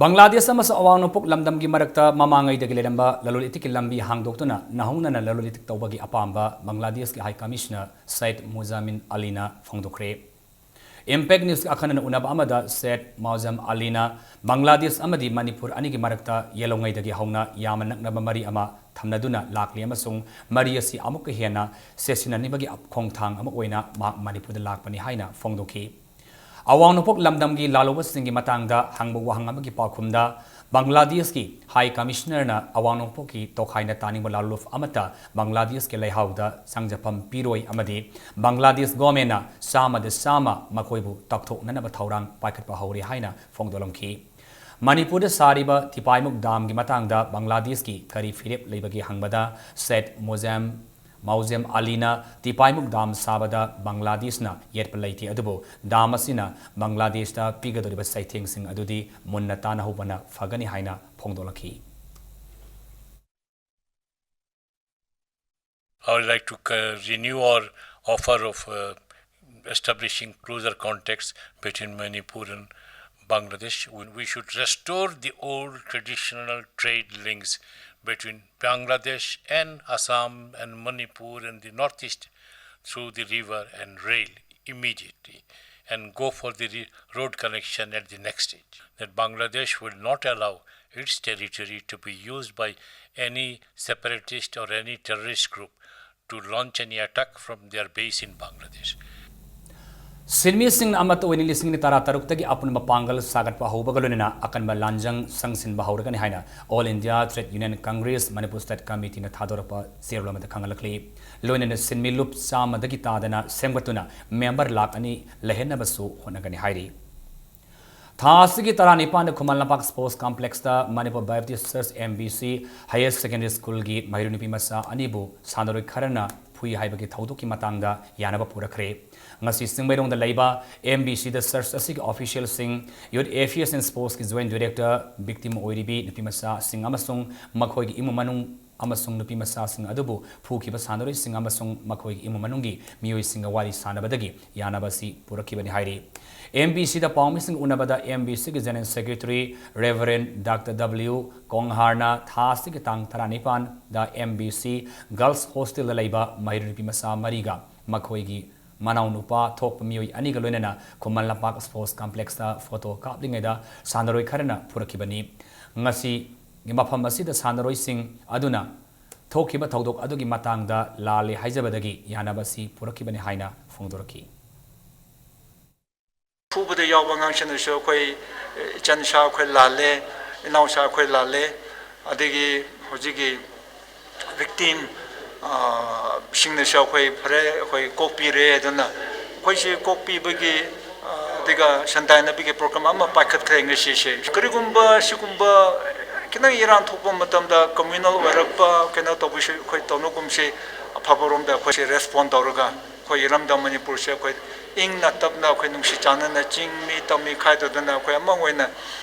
ꯕꯪꯒ꯭ꯂꯥꯗꯦꯁ ꯑꯃꯁꯨꯡ ꯑꯋꯥꯡ ꯅꯣꯡꯄꯣꯛ ꯂꯝꯗꯝꯒꯤ ꯃꯔꯛꯇ ꯃꯃꯥꯡꯉꯩꯗꯒꯤ ꯂꯩꯔꯝꯕ ꯂꯂꯣꯟ ꯏꯇꯤꯛꯀꯤ ꯂꯝꯕꯤ ꯍꯥꯡꯗꯣꯛꯇꯨꯅ ꯅꯧꯍꯧꯅꯅ ꯂꯂꯣꯟ ꯏꯇꯤꯛ ꯇꯧꯕꯒꯤ ꯑꯄꯥꯝꯕ ꯕꯪꯒ꯭ꯂꯥꯗꯦꯁꯀꯤ ꯍꯥꯏ ꯀꯃꯤꯁꯅꯔ ꯁꯩꯗ ꯃꯨꯖꯥꯃꯤꯟ ꯑꯂꯤꯅ ꯐꯣꯡꯗꯣꯛꯈ꯭ꯔꯦ꯫ ꯏꯝꯄꯦꯛ ꯅ꯭ꯌꯨꯁꯀ ꯑꯈꯟꯅꯅ ꯎꯅꯕ ꯑꯃꯗ ꯁꯩꯗ ꯃꯨꯖꯥꯃꯤꯟ ꯑꯂꯤꯅ ꯕꯪꯒ꯭ꯂꯥꯗꯦꯁ ꯑꯃꯗꯤ ꯃꯅꯤꯄꯨꯔ ꯑꯅꯤꯒꯤ ꯃꯔꯛꯇ ꯌꯦꯜꯍꯧꯉꯩꯗꯒꯤ ꯍꯧꯅ ꯌꯥꯝꯅ ꯅꯛꯅꯕ ꯃꯔꯤ ꯑꯃ ꯊꯝꯅꯗꯨꯅ ꯂꯥꯛꯂꯤ ꯑꯃꯁꯨꯡ ꯃꯔꯤ ꯑꯁꯤ ꯑꯃꯨꯛꯀ ꯍꯦꯟꯅ ꯆꯦꯠꯁꯤꯟꯅꯅꯕꯒꯤ ꯈꯣꯡꯊꯥꯡ ꯑꯃ ꯑꯣꯏꯅ ꯃꯍꯥꯛ ꯃꯅꯤꯄꯨꯔꯗ ꯂꯥꯛꯄꯅꯤ ꯍꯥꯏꯅ ꯐꯣꯡꯗꯣꯛꯈꯤ꯫ ꯑꯋꯥꯡ ꯅꯣꯡꯄꯣꯛ ꯂꯝꯗꯝꯒꯤ ꯂꯥꯜꯍꯧꯕꯁꯤꯡꯒꯤ ꯃꯇꯥꯡꯗ ꯍꯪꯕ ꯋꯥꯍꯪ ꯑꯃꯒꯤ ꯄꯥꯎꯈꯨꯝꯗ ꯕꯪꯒ꯭ꯂꯥꯗꯦꯁꯀꯤ ꯍꯥꯏ ꯀꯃꯤꯁꯅꯔꯅ ꯑꯋꯥꯡ ꯅꯣꯡꯄꯣꯛꯀꯤ ꯇꯣꯈꯥꯏꯅ ꯇꯥꯅꯤꯡꯕ ꯂꯥꯂꯣꯡ ꯑꯃꯠꯇ ꯕꯪꯒ꯭ꯂꯥꯗꯦꯁꯀꯤ ꯂꯩꯍꯥꯎꯗ ꯆꯪꯖꯐꯝ ꯄꯤꯔꯣꯏ ꯑꯃꯗꯤ ꯕꯪꯒ꯭ꯂꯥꯗꯦꯁ ꯒꯣꯔꯃꯦꯟꯅ ꯆꯥꯝꯃꯗ ꯆꯥꯝꯃ ꯃꯈꯣꯏꯕꯨ ꯇꯛꯊꯣꯛꯅꯅꯕ ꯊꯧꯔꯥꯡ ꯄꯥꯏꯈꯠꯄ ꯍꯧꯔꯦ ꯍꯥꯏꯅ ꯐꯣꯡꯗꯣꯛꯂꯝꯈꯤ꯫ ꯃꯅꯤꯄꯨꯔꯗ ꯁꯥꯔꯤꯕ ꯇꯤꯄꯥꯏꯃꯨꯛ ꯗꯥꯝꯒꯤ ꯃꯇꯥꯡꯗ ꯕꯪꯒ꯭ꯂꯥꯗꯦꯁꯀꯤ ꯀꯔꯤ ꯐꯤꯔꯦꯞ ꯂꯩꯕꯒꯦ ꯍꯪꯕꯗ ꯁꯩꯗ ꯃꯨꯖꯦꯝ ꯃꯥꯎꯖꯦꯝ ꯑꯂꯤꯅ ꯇꯤꯄꯥꯏꯃꯨꯛ ꯗꯥꯝ ꯁꯥꯕꯗ ꯕꯪꯒ꯭ꯂꯥꯗꯦꯁꯅ ꯌꯦꯠꯄ ꯂꯩꯇꯦ, ꯑꯗꯨꯕꯨ ꯗꯥꯝ ꯑꯁꯤꯅ ꯕꯪꯒ꯭ꯂꯥꯗꯦꯁꯇ ꯄꯤꯒꯗꯧꯔꯤꯕ ꯆꯩꯊꯦꯡꯁꯤꯡ ꯑꯗꯨꯗꯤ ꯃꯨꯟꯅ ꯇꯥꯟꯅꯍꯧꯕꯅ ꯐꯒꯅꯤ ꯍꯥꯏꯅ ꯐꯣꯡꯗꯣꯛꯂꯛꯈꯤ꯫ I would like to uh, renew our offer of uh, establishing closer contacts between Manipur and Bangladesh. We, we should restore the old traditional trade links between Bangladesh and Assam and Manipur and the Northeast through the river and rail immediately, and go for the re-, road connection at the next stage. That Bangladesh will not allow its territory to be used by any separatist or any terrorist group to launch any attack from their base in Bangladesh. ꯁꯤꯟꯃꯤꯁꯤꯡꯅ ꯑꯃꯠꯇ ꯑꯣꯏꯅ ꯂꯤꯁꯤꯡ ꯑꯅꯤ ꯇꯔꯥꯇꯔꯨꯛꯇꯒꯤ ꯑꯄꯨꯟꯕ ꯄꯥꯡꯒꯜ ꯁꯥꯒꯠꯄ ꯍꯧꯕꯒ ꯂꯣꯏꯅꯅ ꯑꯀꯟꯕ ꯂꯥꯟꯖꯪ ꯆꯪꯁꯤꯟꯕ ꯍꯧꯔꯒꯅꯤ ꯍꯥꯏꯅ All India Trade Union Congress Manipur State Committeeꯅ ꯊꯥꯗꯣꯔꯛꯄ ꯆꯦꯔꯣꯜ ꯑꯃꯗ ꯈꯪꯍꯜꯂꯛꯂꯤ꯫ ꯂꯣꯏꯅꯅ ꯁꯤꯟꯃꯤ ꯂꯨꯞ ꯆꯥꯝꯃꯗꯒꯤ ꯇꯥꯗꯅ ꯁꯦꯝꯒꯠꯇꯨꯅ member ꯂꯥꯈ ꯑꯅꯤ ꯂꯩꯍꯟꯅꯕꯁꯨ ꯍꯣꯠꯅꯒꯅꯤ ꯍꯥꯏꯔꯤ꯫ ꯊꯥ ꯑꯁꯤꯒꯤ ꯇꯔꯥꯅꯤꯄꯥꯟꯗ Khuman Lampak Sports Complexꯇ Manipur Baptist Church M B C Higher Secondary Schoolꯒꯤ ꯃꯍꯩꯔꯣꯏ ꯅꯨꯄꯤ ꯃꯆꯥ ꯑꯅꯤꯕꯨ ꯁꯥꯟꯅꯔꯣꯏ ꯈꯔꯅ ꯐꯨꯏ ꯍꯥꯏꯕꯒꯤ ꯊꯧꯗꯣꯛꯀꯤ ꯃꯇꯥꯡꯗ ꯌꯥꯅꯕ ꯄꯨꯔꯛꯈ꯭ꯔꯦ꯫ ꯉꯁꯤ ꯆꯤꯡꯃꯩꯔꯣꯡꯗ ꯂꯩꯕ M B Cꯗ church ꯑꯁꯤꯒꯤ officialꯁꯤꯡ, Youth Affairs and Sportsꯀꯤ Joint Director, victim ꯑꯣꯏꯔꯤꯕꯤ ꯅꯨꯄꯤ ꯃꯆꯥꯁꯤꯡ ꯑꯃꯁꯨꯡ ꯃꯈꯣꯏꯒꯤ ꯏꯃꯨꯡ ꯃꯅꯨꯡ ꯑꯃꯁꯨꯡ ꯅꯨꯄꯤ ꯃꯆꯥꯁꯤꯡ ꯑꯗꯨꯕꯨ ꯐꯨꯈꯤꯕ ꯁꯥꯟꯅꯔꯣꯏꯁꯤꯡ ꯑꯃꯁꯨꯡ ꯃꯈꯣꯏꯒꯤ ꯏꯃꯨꯡ ꯃꯅꯨꯡꯒꯤ ꯃꯤꯑꯣꯏꯁꯤꯡꯒ ꯋꯥꯔꯤ ꯁꯥꯟꯅꯕꯗꯒꯤ ꯌꯥꯅꯕ ꯑꯁꯤ ꯄꯨꯔꯛꯈꯤꯕꯅꯤ ꯍꯥꯏꯔꯤ꯫ M B Cꯗ ꯄꯥꯎꯃꯤꯁꯤꯡ ꯎꯅꯕꯗ M B Cꯒꯤ General Secretary Reverend Doctor W ꯀꯣꯡꯍꯥꯔꯅ ꯊꯥ ꯑꯁꯤꯒꯤ ꯇꯥꯡ ꯇꯔꯥꯅꯤꯄꯥꯟꯗ M B C Girls Hostelꯗ ꯂꯩꯕ ꯃꯍꯩꯔꯣꯏ ꯅꯨꯄꯤ ꯃꯆꯥ ꯃꯔꯤꯒ ꯃꯈꯣꯏꯒꯤ ꯃꯅꯥꯎꯅꯨꯄꯥ ꯊꯣꯛꯄ ꯃꯤꯑꯣꯏ ꯑꯅꯤꯒ ꯂꯣꯏꯅꯅ ꯈꯨꯃꯟ ꯂꯝꯄꯥꯛ Sports Complexꯇ photo ꯀꯥꯞꯂꯤꯉꯩꯗ ꯁꯥꯟꯅꯔꯣꯏ ꯈꯔꯅ ꯐꯨꯔꯛꯈꯤꯕꯅꯤ꯫ ꯉꯁꯤ ꯃꯐꯝ ꯑꯁꯤꯗ ꯁꯥꯟꯅꯔꯣꯏꯁꯤꯡ ꯑꯗꯨꯅ ꯊꯣꯛꯈꯤꯕ ꯊꯧꯗꯣꯛ ꯑꯗꯨꯒꯤ ꯃꯇꯥꯡꯗ ꯂꯥꯜꯂꯦ ꯍꯥꯏꯖꯕꯗꯒꯤ ꯌꯥꯅꯕ ꯑꯁꯤ ꯄꯨꯔꯛꯈꯤꯕꯅꯤ ꯍꯥꯏꯅ ꯐꯣꯡꯗꯣꯔꯛꯈꯤ꯫ ꯐꯨꯕꯗ ꯌꯥꯎꯕ ꯑꯉꯥꯡꯁꯤꯡꯅꯁꯨ ꯑꯩꯈꯣꯏ, ꯏꯆꯟ ꯏꯁꯥ ꯑꯩꯈꯣꯏ ꯂꯥꯜꯂꯦ, ꯏꯅꯥꯎꯁꯥ ꯑꯩꯈꯣꯏ ꯂꯥꯜꯂꯦ, ꯑꯗꯒꯤ ꯍꯧꯖꯤꯛꯀꯤ victim, ꯑ, ꯁꯤꯡꯅꯁꯨ ꯑꯩꯈꯣꯏ ꯐꯔꯦ, ꯑꯩꯈꯣꯏ ꯀꯣꯛꯄꯤꯔꯦ꯫ ꯑꯗꯨꯅ ꯑꯩꯈꯣꯏꯁꯤ ꯀꯣꯛꯄꯤꯕꯒꯤ, ꯑ, ꯑꯗꯨꯒ ꯁꯟꯗꯥꯏꯅꯕꯒꯤ program ꯑꯃ ꯄꯥꯏꯈꯠꯈ꯭ꯔꯦ ꯉꯁꯤꯁꯦ꯫ ꯀꯔꯤꯒꯨꯝꯕ ꯁꯤꯒꯨꯝꯕ ꯈꯤꯇꯪ ꯏꯔꯥꯡ ꯊꯣꯛꯄ ꯃꯇꯝꯗ communal ꯑꯣꯏꯔꯛꯄ ꯀꯩꯅꯣ ꯇꯧꯕꯁꯨ ꯑꯩꯈꯣꯏ ꯇꯧꯅꯒꯨꯝꯁꯤ, ꯑꯐꯕꯔꯣꯝꯗ ꯑꯩꯈꯣꯏꯁꯤ respond ꯇꯧꯔꯒ ꯑꯩꯈꯣꯏ ꯏꯔꯝꯗꯝ ꯃꯅꯤꯄꯨꯔꯁꯦ ꯑꯩꯈꯣꯏ ꯏꯪꯅ ꯇꯞꯅ ꯑꯩꯈꯣꯏ ꯅꯨꯡꯁꯤ ꯆꯥꯟꯅꯅ ꯆꯤꯡ ꯃꯤ ꯇꯝ ꯃꯤ ꯈꯥꯏꯗꯗꯅ ꯑꯩꯈꯣꯏ ꯑꯃ ꯑꯣꯏꯅ,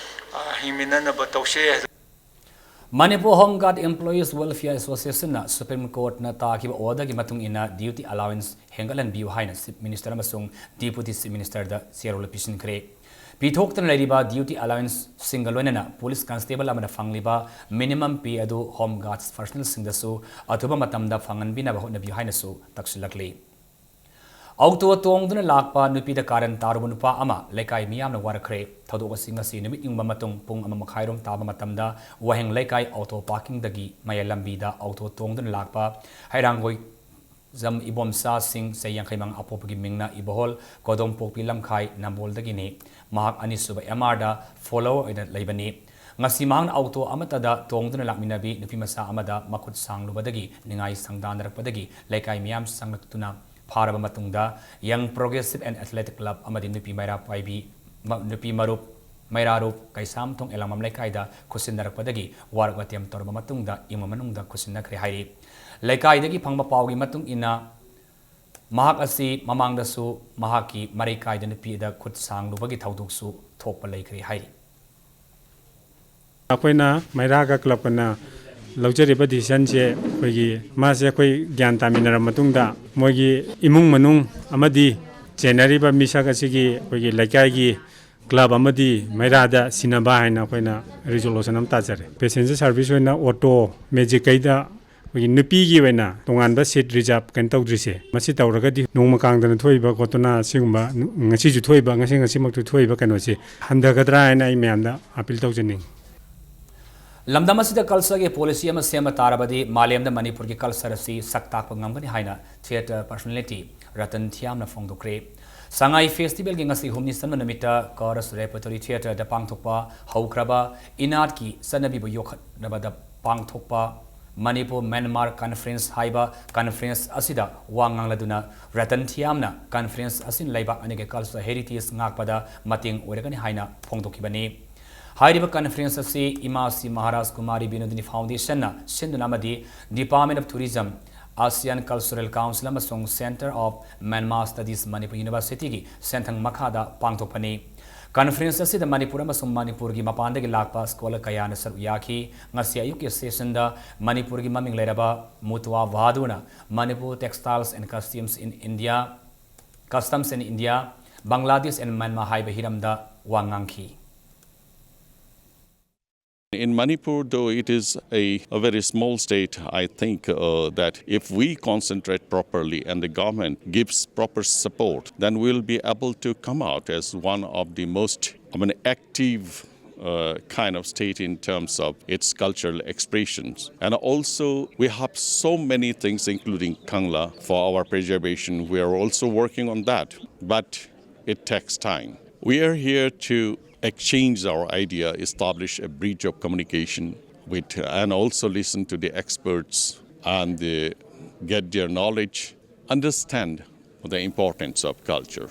ꯑ, ꯍꯤꯡꯃꯤꯟꯅꯅꯕ ꯇꯧꯁꯦ꯫ Manipur Home Guard Employees Welfare Association ꯅ Supreme Court ꯅ ꯇꯥꯈꯤꯕ order ꯒꯤ ꯃꯇꯨꯡ ꯏꯟꯅ duty allowance ꯍꯦꯟꯒꯠꯍꯟꯕꯤꯌꯨ ꯍꯥꯏꯅ Chief Minister ꯑꯃꯁꯨꯡ Deputy Chief Minister ꯗ ꯆꯦꯔꯣꯜ ꯄꯤꯁꯤꯟꯈ꯭ꯔꯦ꯫ ꯄꯤꯊꯣꯛꯇꯅ ꯂꯩꯔꯤꯕ duty allowance ꯁꯤꯡꯒ ꯂꯣꯏꯅꯅ police constable ꯑꯃꯅ ꯐꯪꯂꯤꯕ minimum pay ꯑꯗꯨ Home Guards personnel ꯁꯤꯡꯗꯁꯨ ꯑꯊꯨꯕ ꯃꯇꯝꯗ ꯐꯪꯍꯟꯕꯤꯅꯕ ꯍꯣꯠꯅꯕꯤꯌꯨ ꯍꯥꯏꯅꯁꯨ ꯇꯛꯁꯤꯜꯂꯛꯂꯤ꯫ ꯑꯣꯇꯣ ꯇꯣꯡꯗꯨꯅ ꯂꯥꯛꯄ ꯅꯨꯄꯤꯗ ꯀꯥꯔꯟ ꯇꯥꯔꯨꯕ ꯅꯨꯄꯥ ꯑꯃ ꯂꯩꯀꯥꯏ ꯃꯤꯌꯥꯝꯅ ꯋꯥꯔꯛꯈ꯭ꯔꯦ꯫ ꯊꯧꯗꯣꯛ ꯑꯁꯤ ꯉꯁꯤ ꯅꯨꯃꯤꯠ ꯌꯨꯡꯕ ꯃꯇꯨꯡ ꯄꯨꯡ ꯑꯃ ꯃꯈꯥꯏꯔꯣꯝ ꯇꯥꯕ ꯃꯇꯝꯗ ꯋꯥꯍꯦꯡ ꯂꯩꯀꯥꯏ ꯑꯣꯇꯣ parking ꯗꯒꯤ ꯃꯌꯥꯏ ꯂꯝꯕꯤꯗ ꯑꯣꯇꯣ ꯇꯣꯡꯗꯨꯅ ꯂꯥꯛꯄ ꯍꯩꯔꯥꯡꯒꯣꯏ ꯖꯝ ꯏꯕꯣꯝꯆꯥ ꯁꯤꯡ, ꯆꯍꯤ ꯌꯥꯡꯈꯩ ꯃꯉꯥ, ꯑꯄꯣꯛꯄꯒꯤ ꯃꯤꯡꯅ ꯏꯕꯣꯍꯣꯜ ꯀꯣꯗꯣꯝꯄꯣꯛꯄꯤ ꯂꯝꯈꯥꯏ ꯅꯝꯕꯣꯜꯗꯒꯤꯅꯤ꯫ ꯃꯍꯥꯛ ꯑꯅꯤꯁꯨꯕ M R ꯗ follower ꯑꯣꯏꯅ ꯂꯩꯕꯅꯤ꯫ ꯉꯁꯤ ꯃꯍꯥꯛꯅ ꯑꯣꯇꯣ ꯑꯃꯠꯇꯗ ꯇꯣꯡꯗꯨꯅ ꯂꯥꯛꯃꯤꯟꯅꯕꯤ ꯅꯨꯄꯤ ꯃꯆꯥ ꯑꯃꯗ ꯃꯈꯨꯠ ꯁꯥꯡꯂꯨꯕꯗꯒꯤ ꯅꯤꯡꯉꯥꯏ ꯁꯪꯗꯥꯅꯔꯛꯄꯗꯒꯤ ꯂꯩꯀꯥꯏ ꯃꯤꯌꯥꯝ ꯆꯪꯂꯛꯇꯨꯅ ꯐꯥꯔꯕ ꯃꯇꯨꯡꯗ Young Progressive and Athletic Club ꯑꯃꯗꯤ ꯅꯨꯄꯤ ꯃꯩꯔꯥ ꯄꯥꯏꯕꯤ, ꯃ-, ꯅꯨꯄꯤ ꯃꯔꯨꯞ ꯃꯩꯔꯥꯔꯨꯞ ꯀꯩꯁꯥꯝꯊꯣꯡ ꯑꯦꯂꯥꯡꯕꯝ ꯂꯩꯀꯥꯏꯗ ꯈꯨꯠꯁꯤꯟꯅꯔꯛꯄꯗꯒꯤ ꯋꯥꯔꯛ ꯋꯥꯇꯦꯝ ꯇꯧꯔꯕ ꯃꯇꯨꯡꯗ ꯏꯃꯨꯡ ꯃꯅꯨꯡꯗ ꯈꯨꯠꯁꯤꯟꯅꯈ꯭ꯔꯦ ꯍꯥꯏꯔꯤ꯫ ꯂꯩꯀꯥꯏꯗꯒꯤ ꯐꯪꯕ ꯄꯥꯎꯒꯤ ꯃꯇꯨꯡ ꯏꯟꯅ, ꯃꯍꯥꯛ ꯑꯁꯤ ꯃꯃꯥꯡꯗꯁꯨ ꯃꯍꯥꯛꯀꯤ ꯃꯔꯩ ꯀꯥꯏꯗ ꯅꯨꯄꯤꯗ ꯈꯨꯠ ꯁꯥꯡꯂꯨꯕꯒꯤ ꯊꯧꯗꯣꯛꯁꯨ ꯊꯣꯛꯄ ꯂꯩꯈ꯭ꯔꯦ ꯍꯥꯏꯔꯤ꯫ ꯑꯩꯈꯣꯏꯅ ꯃꯩꯔꯥꯒ club ꯀꯅ ꯂꯧꯖꯔꯤꯕ decision ꯁꯦ, ꯑꯩꯈꯣꯏꯒꯤ ꯃꯥꯁꯦ ꯑꯩꯈꯣꯏ ꯒ꯭ꯌꯥꯟ ꯇꯥꯃꯤꯟꯅꯔꯕ ꯃꯇꯨꯡꯗ, ꯃꯣꯏꯒꯤ ꯏꯃꯨꯡ ꯃꯅꯨꯡ ꯑꯃꯗꯤ ꯆꯦꯟꯅꯔꯤꯕ ꯃꯤꯁꯛ ꯑꯁꯤꯒꯤ ꯑꯩꯈꯣꯏꯒꯤ ꯂꯩꯀꯥꯏꯒꯤ club ꯑꯃꯗꯤ ꯃꯩꯔꯥꯗ ꯁꯤꯟꯅꯕ ꯍꯥꯏꯅ ꯑꯩꯈꯣꯏꯅ resolution ꯑꯃ ꯇꯥꯖꯔꯦ꯫ Passenger service ꯑꯣꯏꯅ auto, magic ꯀꯩꯗ ꯑꯩꯈꯣꯏꯒꯤ ꯅꯨꯄꯤꯒꯤ ꯑꯣꯏꯅ ꯇꯣꯉꯥꯟꯕ seat reserve ꯀꯩꯅꯣ ꯇꯧꯗ꯭ꯔꯤꯁꯦ, ꯃꯁꯤ ꯇꯧꯔꯒꯗꯤ ꯅꯣꯡꯃ ꯀꯥꯡꯗꯅ ꯊꯣꯛꯏꯕ ꯈꯣꯠꯇꯅ ꯁꯤꯒꯨꯝꯕ, ꯉꯁꯤꯁꯨ ꯊꯣꯛꯏꯕ, ꯉꯁꯤ ꯉꯁꯤꯃꯛꯇ ꯊꯣꯛꯏꯕ ꯀꯩꯅꯣꯁꯤ ꯍꯟꯊꯒꯗ꯭ꯔꯥ ꯍꯥꯏꯅ ꯑꯩ ꯃꯌꯥꯝꯗ appeal ꯇꯧꯖꯅꯤꯡꯉꯤ꯫ ꯂꯝꯗꯝ ꯑꯁꯤꯗ culture ꯒꯤ policy ꯑꯃ ꯁꯦꯝꯕ ꯇꯥꯔꯕꯗꯤ ꯃꯥꯂꯦꯝꯗ ꯃꯅꯤꯄꯨꯔꯒꯤ culture ꯑꯁꯤ ꯁꯛ ꯇꯥꯛꯄ ꯉꯝꯒꯅꯤ ꯍꯥꯏꯅ theatre personality ꯔꯇꯟ ꯊꯤꯌꯥꯝꯅ ꯐꯣꯡꯗꯣꯛꯈ꯭ꯔꯦ꯫ ꯁꯉꯥꯏ festival ꯒꯤ ꯉꯁꯤ ꯍꯨꯝꯅꯤ ꯆꯟꯕ ꯅꯨꯃꯤꯠꯇ Chorus Repertory Theatre ꯗ ꯄꯥꯡꯊꯣꯛꯄ ꯍꯧꯈ꯭ꯔꯕ ꯏꯅꯥꯠꯀꯤ ꯆꯠꯅꯕꯤꯕꯨ ꯌꯣꯛꯈꯠꯅꯕꯗ ꯄꯥꯡꯊꯣꯛꯄ Manipur Myanmar Conference ꯍꯥꯏꯕ conference ꯑꯁꯤꯗ ꯋꯥ ꯉꯥꯡꯂꯗꯨꯅ ꯔꯇꯟ ꯊꯤꯌꯥꯝꯅ conference ꯑꯁꯤꯅ ꯂꯩꯕꯥꯛ ꯑꯅꯤꯒꯤ cultural heritage ꯉꯥꯛꯄꯗ ꯃꯇꯦꯡ ꯑꯣꯏꯔꯒꯅꯤ ꯍꯥꯏꯅ ꯐꯣꯡꯗꯣꯛꯈꯤꯕꯅꯤ꯫ ꯍꯥꯏꯔꯤꯕ conference ꯑꯁꯤ ꯏꯃꯥ ꯁ꯭ꯔꯤ ꯃꯍꯥꯔꯥꯖ ꯀꯨꯃꯥꯔꯤ ꯕꯤꯅꯣꯗꯤꯅꯤ Foundation ꯅ ꯁꯤꯟꯗꯨꯅ ꯑꯃꯗꯤ Department of Tourism, Asian Cultural Council ꯑꯃꯁꯨꯡ Centre of Myanmar Studies Manipur Universityꯒꯤ ꯁꯦꯟꯊꯪ ꯃꯈꯥꯗ ꯄꯥꯡꯊꯣꯛꯄꯅꯤ꯫ Conference ꯑꯁꯤꯗ ꯃꯅꯤꯄꯨꯔ ꯑꯃꯁꯨꯡ ꯃꯅꯤꯄꯨꯔꯒꯤ ꯃꯄꯥꯟꯗꯒꯤ ꯂꯥꯛꯄ scholar ꯀꯌꯥꯅ ꯁꯔꯨꯛ ꯌꯥꯈꯤ꯫ ꯉꯁꯤ ꯑꯌꯨꯛꯀꯤ sessionꯗ ꯃꯅꯤꯄꯨꯔꯒꯤ ꯃꯃꯤꯡ ꯂꯩꯔꯕ ꯃꯨꯇ꯭ꯋꯥ ꯚꯥꯗꯨꯅ Manipur Textiles and Customs in India, Customs in India, Bangladesh and Myanmar ꯍꯥꯏꯕ ꯍꯤꯔꯝꯗ ꯋꯥ ꯉꯥꯡꯈꯤ꯫ In Manipur, though it is a, a very small state, I think uh, that if we concentrate properly and the government gives proper support, then we'll be able to come out as one of the most, I mean, active uh, kind of state in terms of its cultural expressions. And also, we have so many things, including Kangla, for our preservation. We are also working on that, but it takes time. We are here to exchange our idea, establish a bridge of communication with, and also listen to the experts and the, get their knowledge, understand the importance of culture.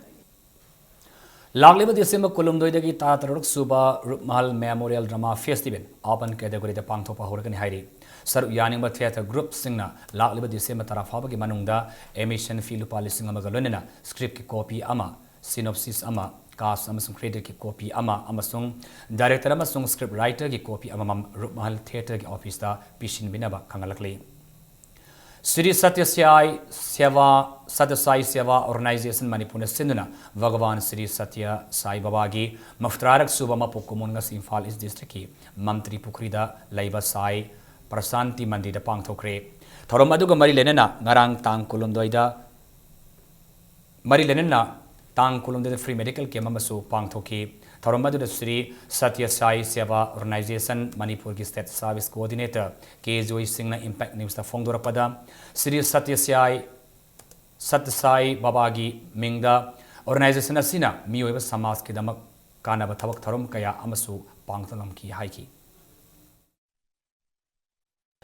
ꯂꯥꯛꯂꯤꯕ December ꯀꯨꯟꯍꯨꯝꯗꯣꯏꯗꯒꯤ ꯇꯔꯥ ꯇꯔꯨꯛ ꯁꯨꯕ ꯔꯨꯞꯃꯍꯜ Memorial Drama Festival open categoryꯗ ꯄꯥꯡꯊꯣꯛꯄ ꯍꯧꯔꯒꯅꯤ ꯍꯥꯏꯔꯤ꯫ ꯁꯔꯨꯛ ꯌꯥꯅꯤꯡꯕ theatre groupꯁꯤꯡꯅ ꯂꯥꯛꯂꯤꯕ December ꯇꯔꯥ ꯐꯥꯎꯕꯒꯤ ꯃꯅꯨꯡꯗ admission fee ꯂꯨꯄꯥ ꯂꯤꯁꯤꯡ ꯑꯃꯒ ꯂꯣꯏꯅꯅ scriptꯀꯤ copy ꯑꯃ, synopsis ꯑꯃ, cast ꯑꯃꯁꯨꯡ creditꯀꯤ copy ꯑꯃ ꯑꯃꯁꯨꯡ director ꯑꯃꯁꯨꯡ script writerꯒꯤ copy ꯑꯃꯃꯝ ꯔꯨꯞꯃꯍꯜ theatreꯒꯤ officeꯇ ꯄꯤꯁꯤꯟꯕꯤꯅꯕ ꯈꯪꯍꯜꯂꯛꯂꯤ꯫ ꯁ꯭ꯔꯤ ꯁꯇ꯭ꯌ ꯁꯥꯏ ꯁꯦꯕꯥ, ꯁꯇ꯭ꯌ ꯁꯥꯏ ꯁꯦꯕꯥ Organisation ꯃꯅꯤꯄꯨꯔꯅ ꯁꯤꯟꯗꯨꯅ ꯚꯒꯋꯥꯟ ꯁ꯭ꯔꯤ ꯁꯇ꯭ꯌ ꯁꯥꯏ ꯕꯥꯕꯥꯒꯤ ꯃꯧꯗ꯭ꯔꯥꯔꯛ ꯁꯨꯕ ꯃꯄꯣꯛ ꯀꯨꯝꯑꯣꯟ ꯉꯁꯤ ꯏꯝꯐꯥꯜ East Districtꯀꯤ ꯃꯟꯇ꯭ꯔꯤ ꯄꯨꯈ꯭ꯔꯤꯗ ꯂꯩꯕ ꯁꯥꯏ ꯄ꯭ꯔꯁꯥꯟꯇꯤ ꯃꯟꯗꯤꯔꯗ ꯄꯥꯡꯊꯣꯛꯈ꯭ꯔꯦ꯫ ꯊꯧꯔꯝ ꯑꯗꯨꯒ ꯃꯔꯤ ꯂꯩꯅꯅ ꯉꯔꯥꯡ ꯇꯥꯡ ꯀꯨꯟꯍꯨꯝꯗꯣꯏꯗ ꯃꯔꯤ ꯂꯩꯅꯅ ꯇꯥꯡ ꯀꯨꯟꯍꯨꯝꯗꯣꯏꯗ free medical camp ꯑꯃꯁꯨ ꯄꯥꯡꯊꯣꯛꯈꯤ꯫ ꯊꯧꯔꯝ ꯑꯗꯨꯗ ꯁ꯭ꯔꯤ ꯁꯇ꯭ꯌ ꯁꯥꯏ ꯁꯦꯕꯥ Organisation ꯃꯅꯤꯄꯨꯔꯒꯤ State Service Coordinator ꯀꯦ ꯖꯣꯏ ꯁꯤꯡꯅ Impact Newsꯇ ꯐꯣꯡꯗꯣꯔꯛꯄꯗ, ꯁ꯭ꯔꯤ ꯁꯇ꯭ꯌ ꯁꯥꯏ, ꯁꯇ꯭ꯌ ꯁꯥꯏ ꯕꯥꯕꯥꯒꯤ ꯃꯤꯡꯗ organisation ꯑꯁꯤꯅ ꯃꯤꯑꯣꯏꯕ ꯁꯃꯥꯖꯀꯤꯗꯃꯛ ꯀꯥꯟꯅꯕ ꯊꯕꯛ ꯊꯧꯔꯝ ꯀꯌꯥ ꯑꯃꯁꯨ ꯄꯥꯡꯊꯣꯛꯂꯝꯈꯤ ꯍꯥꯏꯈꯤ꯫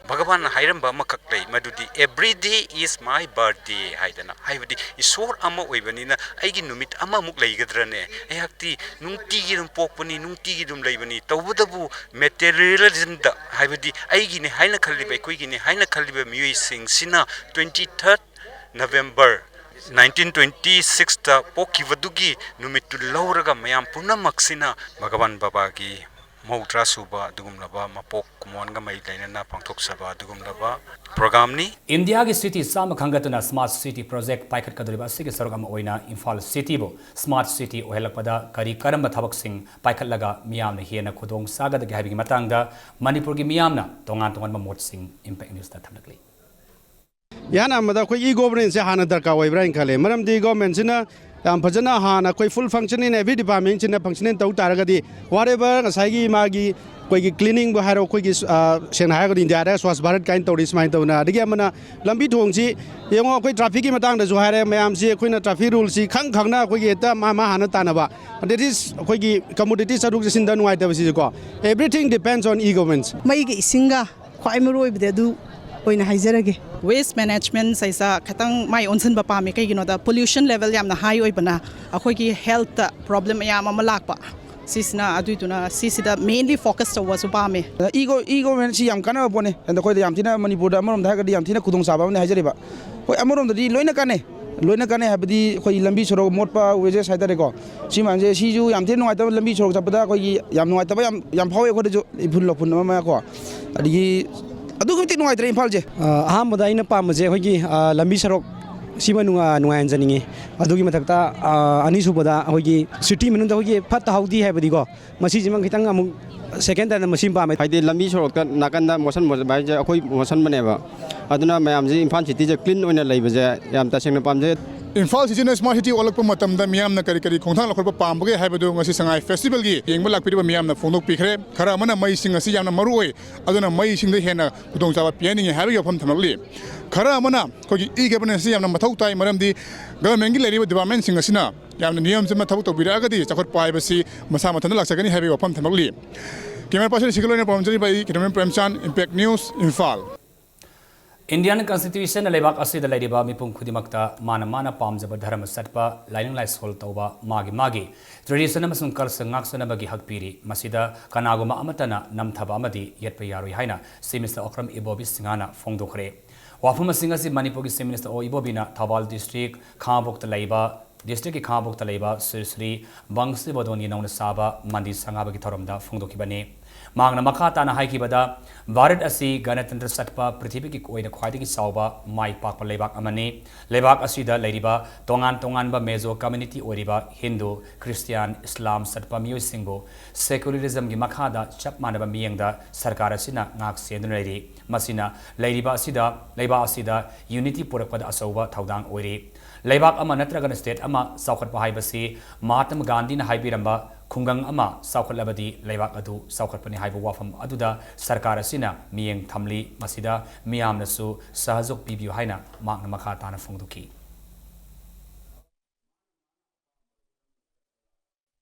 ꯚꯒꯕꯥꯟꯅ ꯍꯥꯏꯔꯝꯕ ꯑꯃꯈꯛ ꯂꯩ, ꯃꯗꯨꯗꯤ "Every day is my birthday" ꯍꯥꯏꯗꯅ, ꯍꯥꯏꯕꯗꯤ ꯏꯁꯣꯔ ꯑꯃ ꯑꯣꯏꯕꯅꯤꯅ ꯑꯩꯒꯤ ꯅꯨꯃꯤꯠ ꯑꯃꯃꯨꯛ ꯂꯩꯒꯗ꯭ꯔꯅꯦ? ꯑꯩꯍꯥꯛꯇꯤ ꯅꯨꯡꯇꯤꯒꯤ ꯑꯗꯨꯝ ꯄꯣꯛꯄꯅꯤ, ꯅꯨꯡꯇꯤꯒꯤ ꯑꯗꯨꯝ ꯂꯩꯕꯅꯤ꯫ ꯇꯧꯕꯇꯕꯨ materialismꯗ, ꯍꯥꯏꯕꯗꯤ ꯑꯩꯒꯤꯅꯤ ꯍꯥꯏꯅ ꯈꯜꯂꯤꯕ, ꯑꯩꯈꯣꯏꯒꯤꯅꯤ ꯍꯥꯏꯅ ꯈꯜꯂꯤꯕ ꯃꯤꯑꯣꯏꯁꯤꯡꯁꯤꯅ twenty third November nineteen twenty sixꯇ ꯄꯣꯛꯈꯤꯕꯗꯨꯒꯤ ꯅꯨꯃꯤꯠꯇꯨ ꯂꯧꯔꯒ ꯃꯌꯥꯝ ꯄꯨꯝꯅꯃꯛꯁꯤꯅ ꯚꯒꯕꯥꯟ ꯕꯕꯥꯒꯤ ꯃꯧꯗ꯭ꯔꯥ ꯁꯨꯕ ꯑꯗꯨꯒꯨꯝꯂꯕ ꯃꯄꯣꯛ ꯀꯨꯝꯑꯣꯟꯒ ꯃꯔꯤ ꯂꯩꯅꯅ ꯄꯥꯡꯊꯣꯛꯆꯕ ꯑꯗꯨꯒꯨꯝꯂꯕ programꯅꯤ꯫ ꯏꯟꯗꯤꯌꯥꯒꯤ ꯁꯤꯇꯤ ꯆꯥꯝꯃ ꯈꯟꯒꯠꯇꯨꯅ Smart City Project ꯄꯥꯏꯈꯠꯀꯗꯧꯔꯤꯕ ꯑꯁꯤꯒꯤ ꯁꯔꯨꯛ ꯑꯃ ꯑꯣꯏꯅ ꯏꯝꯐꯥꯜ ꯁꯤꯇꯤꯕꯨ Smart City ꯑꯣꯏꯍꯜꯂꯛꯄꯗ ꯀꯔꯤ ꯀꯔꯝꯕ ꯊꯕꯛꯁꯤꯡ ꯄꯥꯏꯈꯠꯂꯒ ꯃꯤꯌꯥꯝꯅ ꯍꯦꯟꯅ ꯈꯨꯗꯣꯡ ꯆꯥꯒꯗꯒꯦ ꯍꯥꯏꯕꯒꯤ ꯃꯇꯥꯡꯗ ꯃꯅꯤꯄꯨꯔꯒꯤ ꯃꯤꯌꯥꯝꯅ ꯇꯣꯉꯥꯟ ꯇꯣꯉꯥꯟꯕ ꯃꯣꯠꯁꯤꯡ Impact Newsꯇ ꯊꯝꯂꯛꯂꯤ꯫ ꯏꯍꯥꯟ ꯑꯍꯥꯟꯕꯗ ꯑꯩꯈꯣꯏ e-governanceꯁꯦ ꯍꯥꯟꯅ ꯗꯔꯀꯥꯔ ꯑꯣꯏꯕ꯭ꯔꯥ ꯍꯥꯏꯅ ꯈꯜꯂꯦ꯫ ꯃꯔꯝꯗꯤ governmentꯁꯤꯅ ꯌꯥꯝ ꯐꯖꯅ ꯍꯥꯟꯅ ꯑꯩꯈꯣꯏ full function in every departmentꯁꯤꯅ function in ꯇꯧ ꯇꯥꯔꯒꯗꯤ, whatever ꯉꯁꯥꯏꯒꯤ ꯃꯥꯒꯤ ꯑꯩꯈꯣꯏꯒꯤ cleaningꯕꯨ ꯍꯥꯏꯔꯣ, ꯑꯩꯈꯣꯏꯒꯤ, ꯑ, ꯁꯦꯡꯅ ꯍꯥꯏꯔꯒꯗꯤ ꯏꯟꯗꯤꯌꯥꯗ Swachh Bharat ꯀꯥꯏꯅ ꯇꯧꯔꯤ, ꯁꯨꯃꯥꯏꯅ ꯇꯧꯅ꯫ ꯑꯗꯒꯤ ꯑꯃꯅ ꯂꯝꯕꯤ ꯊꯣꯡꯁꯤ ꯌꯦꯡꯉꯣ, ꯑꯩꯈꯣꯏ trafficꯀꯤ ꯃꯇꯥꯡꯗꯁꯨ ꯍꯥꯏꯔꯦ, ꯃꯌꯥꯝꯁꯤ ꯑꯩꯈꯣꯏꯅ traffic ruleꯁꯤ ꯈꯪ ꯈꯪꯅ ꯑꯩꯈꯣꯏꯒꯤ ꯍꯦꯛꯇ ꯃꯥ ꯃꯥ ꯍꯥꯟꯅ ꯇꯥꯟꯅꯕ꯫ That is ꯑꯩꯈꯣꯏꯒꯤ commodity ꯆꯠꯊꯣꯛ ꯆꯠꯁꯤꯟꯗ ꯅꯨꯡꯉꯥꯏꯇꯕꯁꯤꯁꯨꯀꯣ, everything depends on e-governance꯫ ꯃꯩꯒ ꯏꯁꯤꯡꯒ ꯈ꯭ꯋꯥꯏ ꯃꯔꯨ ꯑꯣꯏꯕꯗꯤ ꯑꯗꯨ ꯑꯣꯏꯅ ꯍꯥꯏꯖꯔꯒꯦ꯫ Waste management ꯁꯤꯗꯩꯁꯤꯗ ꯈꯤꯇꯪ ꯃꯥꯏ ꯑꯣꯟꯁꯤꯟꯕ ꯄꯥꯝꯃꯤ꯫ ꯀꯩꯒꯤꯅꯣꯗ pollution level ꯌꯥꯝꯅ high ꯑꯣꯏꯕꯅ ꯑꯩꯈꯣꯏꯒꯤ healthꯇ problem ꯃꯌꯥꯝ ꯑꯃ ꯂꯥꯛꯄ, ꯁꯤꯁꯤꯅ, ꯑꯗꯨꯏꯗꯨꯅ ꯁꯤꯁꯤꯗ mainly focus ꯇꯧꯕꯁꯨ ꯄꯥꯝꯃꯦ꯫ E-governance ꯁꯤ ꯌꯥꯝ ꯀꯥꯟꯅꯕ ꯄꯣꯠꯅꯤ꯫ ꯑꯗꯣ ꯑꯩꯈꯣꯏꯗ ꯌꯥꯝ ꯊꯤꯅ, ꯃꯅꯤꯄꯨꯔꯗ ꯑꯃꯔꯣꯝꯗ ꯍꯥꯏꯔꯒꯗꯤ ꯌꯥꯝ ꯊꯤꯅ ꯈꯨꯗꯣꯡꯆꯥꯕ ꯑꯃꯅꯤ ꯍꯥꯏꯖꯔꯤꯕ꯫ ꯍꯣꯏ, ꯑꯃꯔꯣꯝꯗꯗꯤ ꯂꯣꯏꯅ ꯀꯥꯟꯅꯩ, ꯂꯣꯏꯅ ꯀꯥꯟꯅꯩ ꯍꯥꯏꯕꯗꯤ ꯑꯩꯈꯣꯏ ꯂꯝꯕꯤ ꯁꯣꯔꯣꯛ ꯃꯣꯠꯄ, waste ꯍꯥꯏꯇꯥꯔꯦꯀꯣ, ꯁꯤ ꯃꯌꯥꯝꯁꯦ, ꯁꯤꯁꯨ ꯌꯥꯝ ꯊꯤꯅ ꯅꯨꯡꯉꯥꯏꯇꯕ꯫ ꯂꯝꯕꯤ ꯁꯣꯔꯣꯛ ꯆꯠꯄꯗ ꯑꯩꯈꯣꯏꯒꯤ ꯌꯥꯝ ꯅꯨꯡꯉꯥꯏꯇꯕ ꯌꯥꯝ, ꯌꯥꯝ ꯐꯥꯎꯋꯤ ꯑꯩꯈꯣꯏꯗꯁꯨ, ꯏꯐꯨꯟ ꯂꯥꯛꯐꯨꯟ ꯑꯃ ꯑꯃ ꯀꯣ꯫ ꯑꯗꯒꯤ ꯑꯗꯨꯛꯀꯤ ꯃꯇꯤꯛ ꯅꯨꯡꯉꯥꯏꯇ꯭ꯔꯦ ꯏꯝꯐꯥꯜꯁꯦ꯫ ꯑꯍꯥꯟꯕꯗ ꯑꯩꯅ ꯄꯥꯝꯕꯁꯦ ꯑꯩꯈꯣꯏꯒꯤ, ꯑ, ꯂꯝꯕꯤ ꯁꯣꯔꯣꯛ ꯁꯤꯃ ꯅꯨꯡꯉꯥ-, ꯅꯨꯡꯉꯥꯏꯍꯟꯖꯅꯤꯡꯉꯤ꯫ ꯑꯗꯨꯒꯤ ꯃꯊꯛꯇ, ꯑ, ꯑꯅꯤꯁꯨꯕꯗ ꯑꯩꯈꯣꯏꯒꯤ city ꯃꯅꯨꯡꯗ ꯑꯩꯈꯣꯏꯒꯤ ꯐꯠꯇ ꯍꯥꯎꯗꯤ ꯍꯥꯏꯕꯗꯤꯀꯣ, ꯃꯁꯤꯁꯤꯃ ꯈꯤꯇꯪ ꯑꯃꯨꯛ second timeꯗ ꯃꯁꯤ ꯄꯥꯝꯃꯦ꯫ ꯍꯥꯏꯗꯤ ꯂꯝꯕꯤ ꯁꯣꯔꯣꯛꯇ ꯅꯥꯀꯟꯗ ꯃꯣꯠꯁꯟ ꯃꯣꯠꯁꯟꯕ ꯍꯥꯏꯁꯦ ꯑꯩꯈꯣꯏ ꯃꯣꯠꯁꯟꯕꯅꯦꯕ꯫ ꯑꯗꯨꯅ ꯃꯌꯥꯝꯁꯤ ꯏꯝꯐꯥꯜ cityꯁꯦ clean ꯑꯣꯏꯅ ꯂꯩꯕꯁꯦ ꯌꯥꯝ ꯇꯁꯦꯡꯅ ꯄꯥꯝꯖꯩ꯫ ꯏꯝꯐꯥꯜ cityꯅ smart city ꯑꯣꯜꯂꯛꯄ ꯃꯇꯝꯗ ꯃꯤꯌꯥꯝꯅ ꯀꯔꯤ ꯀꯔꯤ ꯈꯣꯡꯊꯥꯡ ꯂꯧꯈꯠꯄ ꯄꯥꯝꯕꯒꯦ ꯍꯥꯏꯕꯗꯨ ꯉꯁꯤ ꯁꯉꯥꯏ festivalꯒꯤ ꯌꯦꯡꯕ ꯂꯥꯛꯄꯤꯔꯤꯕ ꯃꯤꯌꯥꯝꯅ ꯐꯣꯡꯗꯣꯛꯄꯤꯈ꯭ꯔꯦ꯫ ꯈꯔ ꯑꯃꯅ ꯃꯩꯁꯤꯡ ꯑꯁꯤ ꯌꯥꯝꯅ ꯃꯔꯨ ꯑꯣꯏ, ꯑꯗꯨꯅ ꯃꯩꯁꯤꯡꯗ ꯍꯦꯟꯅ ꯈꯨꯗꯣꯡꯆꯥꯕ ꯄꯤꯍꯟꯅꯤꯡꯉꯤ ꯍꯥꯏꯕꯒꯤ ꯋꯥꯐꯝ ꯊꯝꯂꯛꯂꯤ꯫ ꯈꯔ ꯑꯃꯅ ꯑꯩꯈꯣꯏꯒꯤ e-governance ꯑꯁꯤ ꯌꯥꯝꯅ ꯃꯊꯧ ꯇꯥꯏ, ꯃꯔꯝꯗꯤ governmentꯀꯤ ꯂꯩꯔꯤꯕ departmentꯁꯤꯡ ꯑꯁꯤꯅ ꯌꯥꯝꯅ ꯅꯤꯌꯝ ꯆꯨꯝꯅ ꯊꯕꯛ ꯇꯧꯕꯤꯔꯛꯑꯒꯗꯤ ꯆꯥꯎꯈꯠꯄ ꯍꯥꯏꯕꯁꯤ ꯃꯁꯥ ꯃꯊꯟꯇ ꯂꯥꯛꯆꯒꯅꯤ ꯍꯥꯏꯕꯒꯤ ꯋꯥꯐꯝ ꯊꯝꯂꯛꯂꯤ꯫ Camera person ꯁꯤꯒ ꯂꯣꯏꯅ ꯄꯥꯝꯖꯔꯤꯕ ꯑꯩ cameraman Premchand, Impact News, Imphal. Indian Constitution ꯅ ꯂꯩꯕꯥꯛ ꯑꯁꯤꯗ ꯂꯩꯔꯤꯕ ꯃꯤꯄꯨꯝ ꯈꯨꯗꯤꯡꯃꯛꯇ ꯃꯥꯅ ꯃꯥꯅ ꯄꯥꯝꯖꯕ ꯙꯔꯃ ꯆꯠꯄ, ꯂꯥꯏꯅꯤꯡ ꯂꯥꯏꯁꯣꯜ ꯇꯧꯕ, ꯃꯥꯒꯤ ꯃꯥꯒꯤ tradition ꯑꯃꯁꯨꯡ culture ꯉꯥꯛꯆꯅꯕꯒꯤ ꯍꯛ ꯄꯤꯔꯤ꯫ ꯃꯁꯤꯗ ꯀꯅꯥꯒꯨꯝꯕ ꯑꯃꯠꯇꯅ ꯅꯝꯊꯕ ꯑꯃꯗꯤ ꯌꯦꯠꯄ ꯌꯥꯔꯣꯏ ꯍꯥꯏꯅ Chief Minister ꯑꯣꯀ꯭ꯔꯝ ꯏꯕꯣꯕꯤ ꯁꯤꯡꯍꯅ ꯐꯣꯡꯗꯣꯛꯈ꯭ꯔꯦ꯫ ꯋꯥꯐꯝꯁꯤꯡ ꯑꯁꯤ ꯃꯅꯤꯄꯨꯔꯒꯤ Chief Minister ꯑꯣ ꯏꯕꯣꯕꯤꯅ ꯊꯧꯕꯥꯜ district ꯈꯥꯉꯕꯣꯛꯇ ꯂꯩꯕ district ꯀꯤ ꯈꯥꯉꯕꯣꯛꯇ ꯂꯩꯕ ꯁ꯭ꯔꯤ ꯁ꯭ꯔꯤ ꯕꯪꯁꯤꯕꯣꯗꯣꯟꯒꯤ ꯅꯧꯅ ꯁꯥꯕ ꯃꯟꯗꯤꯔ ꯁꯪꯒꯥꯕꯒꯤ ꯊꯧꯔꯝꯗ ꯐꯣꯡꯗꯣꯛꯈꯤꯕꯅꯤ꯫ ꯃꯍꯥꯛꯅ ꯃꯈꯥ ꯇꯥꯅ ꯍꯥꯏꯈꯤꯕꯗ, ꯚꯥꯔꯠ ꯑꯁꯤ ꯒꯅꯇꯟꯇ꯭ꯔ ꯆꯠꯄ ꯄ꯭ꯔꯤꯊꯤꯕꯤꯒꯤ ꯑꯣꯏꯅ ꯈ꯭ꯋꯥꯏꯗꯒꯤ ꯆꯥꯎꯕ ꯃꯥꯏ ꯄꯥꯛꯄ ꯂꯩꯕꯥꯛ ꯑꯃꯅꯤ꯫ ꯂꯩꯕꯥꯛ ꯑꯁꯤꯗ ꯂꯩꯔꯤꯕ ꯇꯣꯉꯥꯟ ꯇꯣꯉꯥꯟꯕ Mizo community ꯑꯣꯏꯔꯤꯕ ꯍꯤꯟꯗꯨ, ꯈ꯭ꯔꯤꯁꯇꯤꯌꯥꯟ, ꯏꯁꯂꯥꯝ ꯆꯠꯄ ꯃꯤꯑꯣꯏꯁꯤꯡꯕꯨ secularism ꯒꯤ ꯃꯈꯥꯗ ꯆꯞ ꯃꯥꯟꯅꯕ ꯃꯤꯠꯌꯦꯡꯗ ꯁꯔꯀꯥꯔ ꯑꯁꯤꯅ ꯉꯥꯛ ꯁꯦꯟꯗꯨꯅ ꯂꯩꯔꯤ꯫ ꯃꯁꯤꯅ ꯂꯩꯔꯤꯕ ꯑꯁꯤꯗ, ꯂꯩꯕꯥꯛ ꯑꯁꯤꯗ unity ꯄꯨꯔꯛꯄꯗ ꯑꯆꯧꯕ ꯊꯧꯗꯥꯡ ꯑꯣꯏꯔꯤ꯫ ꯂꯩꯕꯥꯛ ꯑꯃ ꯅꯠꯇ꯭ꯔꯒꯅ state ꯑꯃ ꯆꯥꯎꯈꯠꯄ ꯍꯥꯏꯕꯁꯤ ꯃꯍꯥꯇꯃ ꯒꯥꯟꯙꯤꯅ ꯍꯥꯏꯕꯤꯔꯝꯕ ꯈꯨꯡꯒꯪ ꯑꯃ ꯆꯥꯎꯈꯠꯂꯕꯗꯤ ꯂꯩꯕꯥꯛ ꯑꯗꯨ ꯆꯥꯎꯈꯠꯄꯅꯤ ꯍꯥꯏꯕ ꯋꯥꯐꯝ ꯑꯗꯨꯗ ꯁꯔꯀꯥꯔ ꯑꯁꯤꯅ ꯃꯤꯠꯌꯦꯡ ꯊꯝꯂꯤ꯫ ꯃꯁꯤꯗ ꯃꯤꯌꯥꯝꯅꯁꯨ ꯁꯍꯖꯣꯛ ꯄꯤꯕꯤꯌꯨ ꯍꯥꯏꯅ ꯃꯍꯥꯛꯅ ꯃꯈꯥ ꯇꯥꯅ ꯐꯣꯡꯗꯣꯛꯈꯤ꯫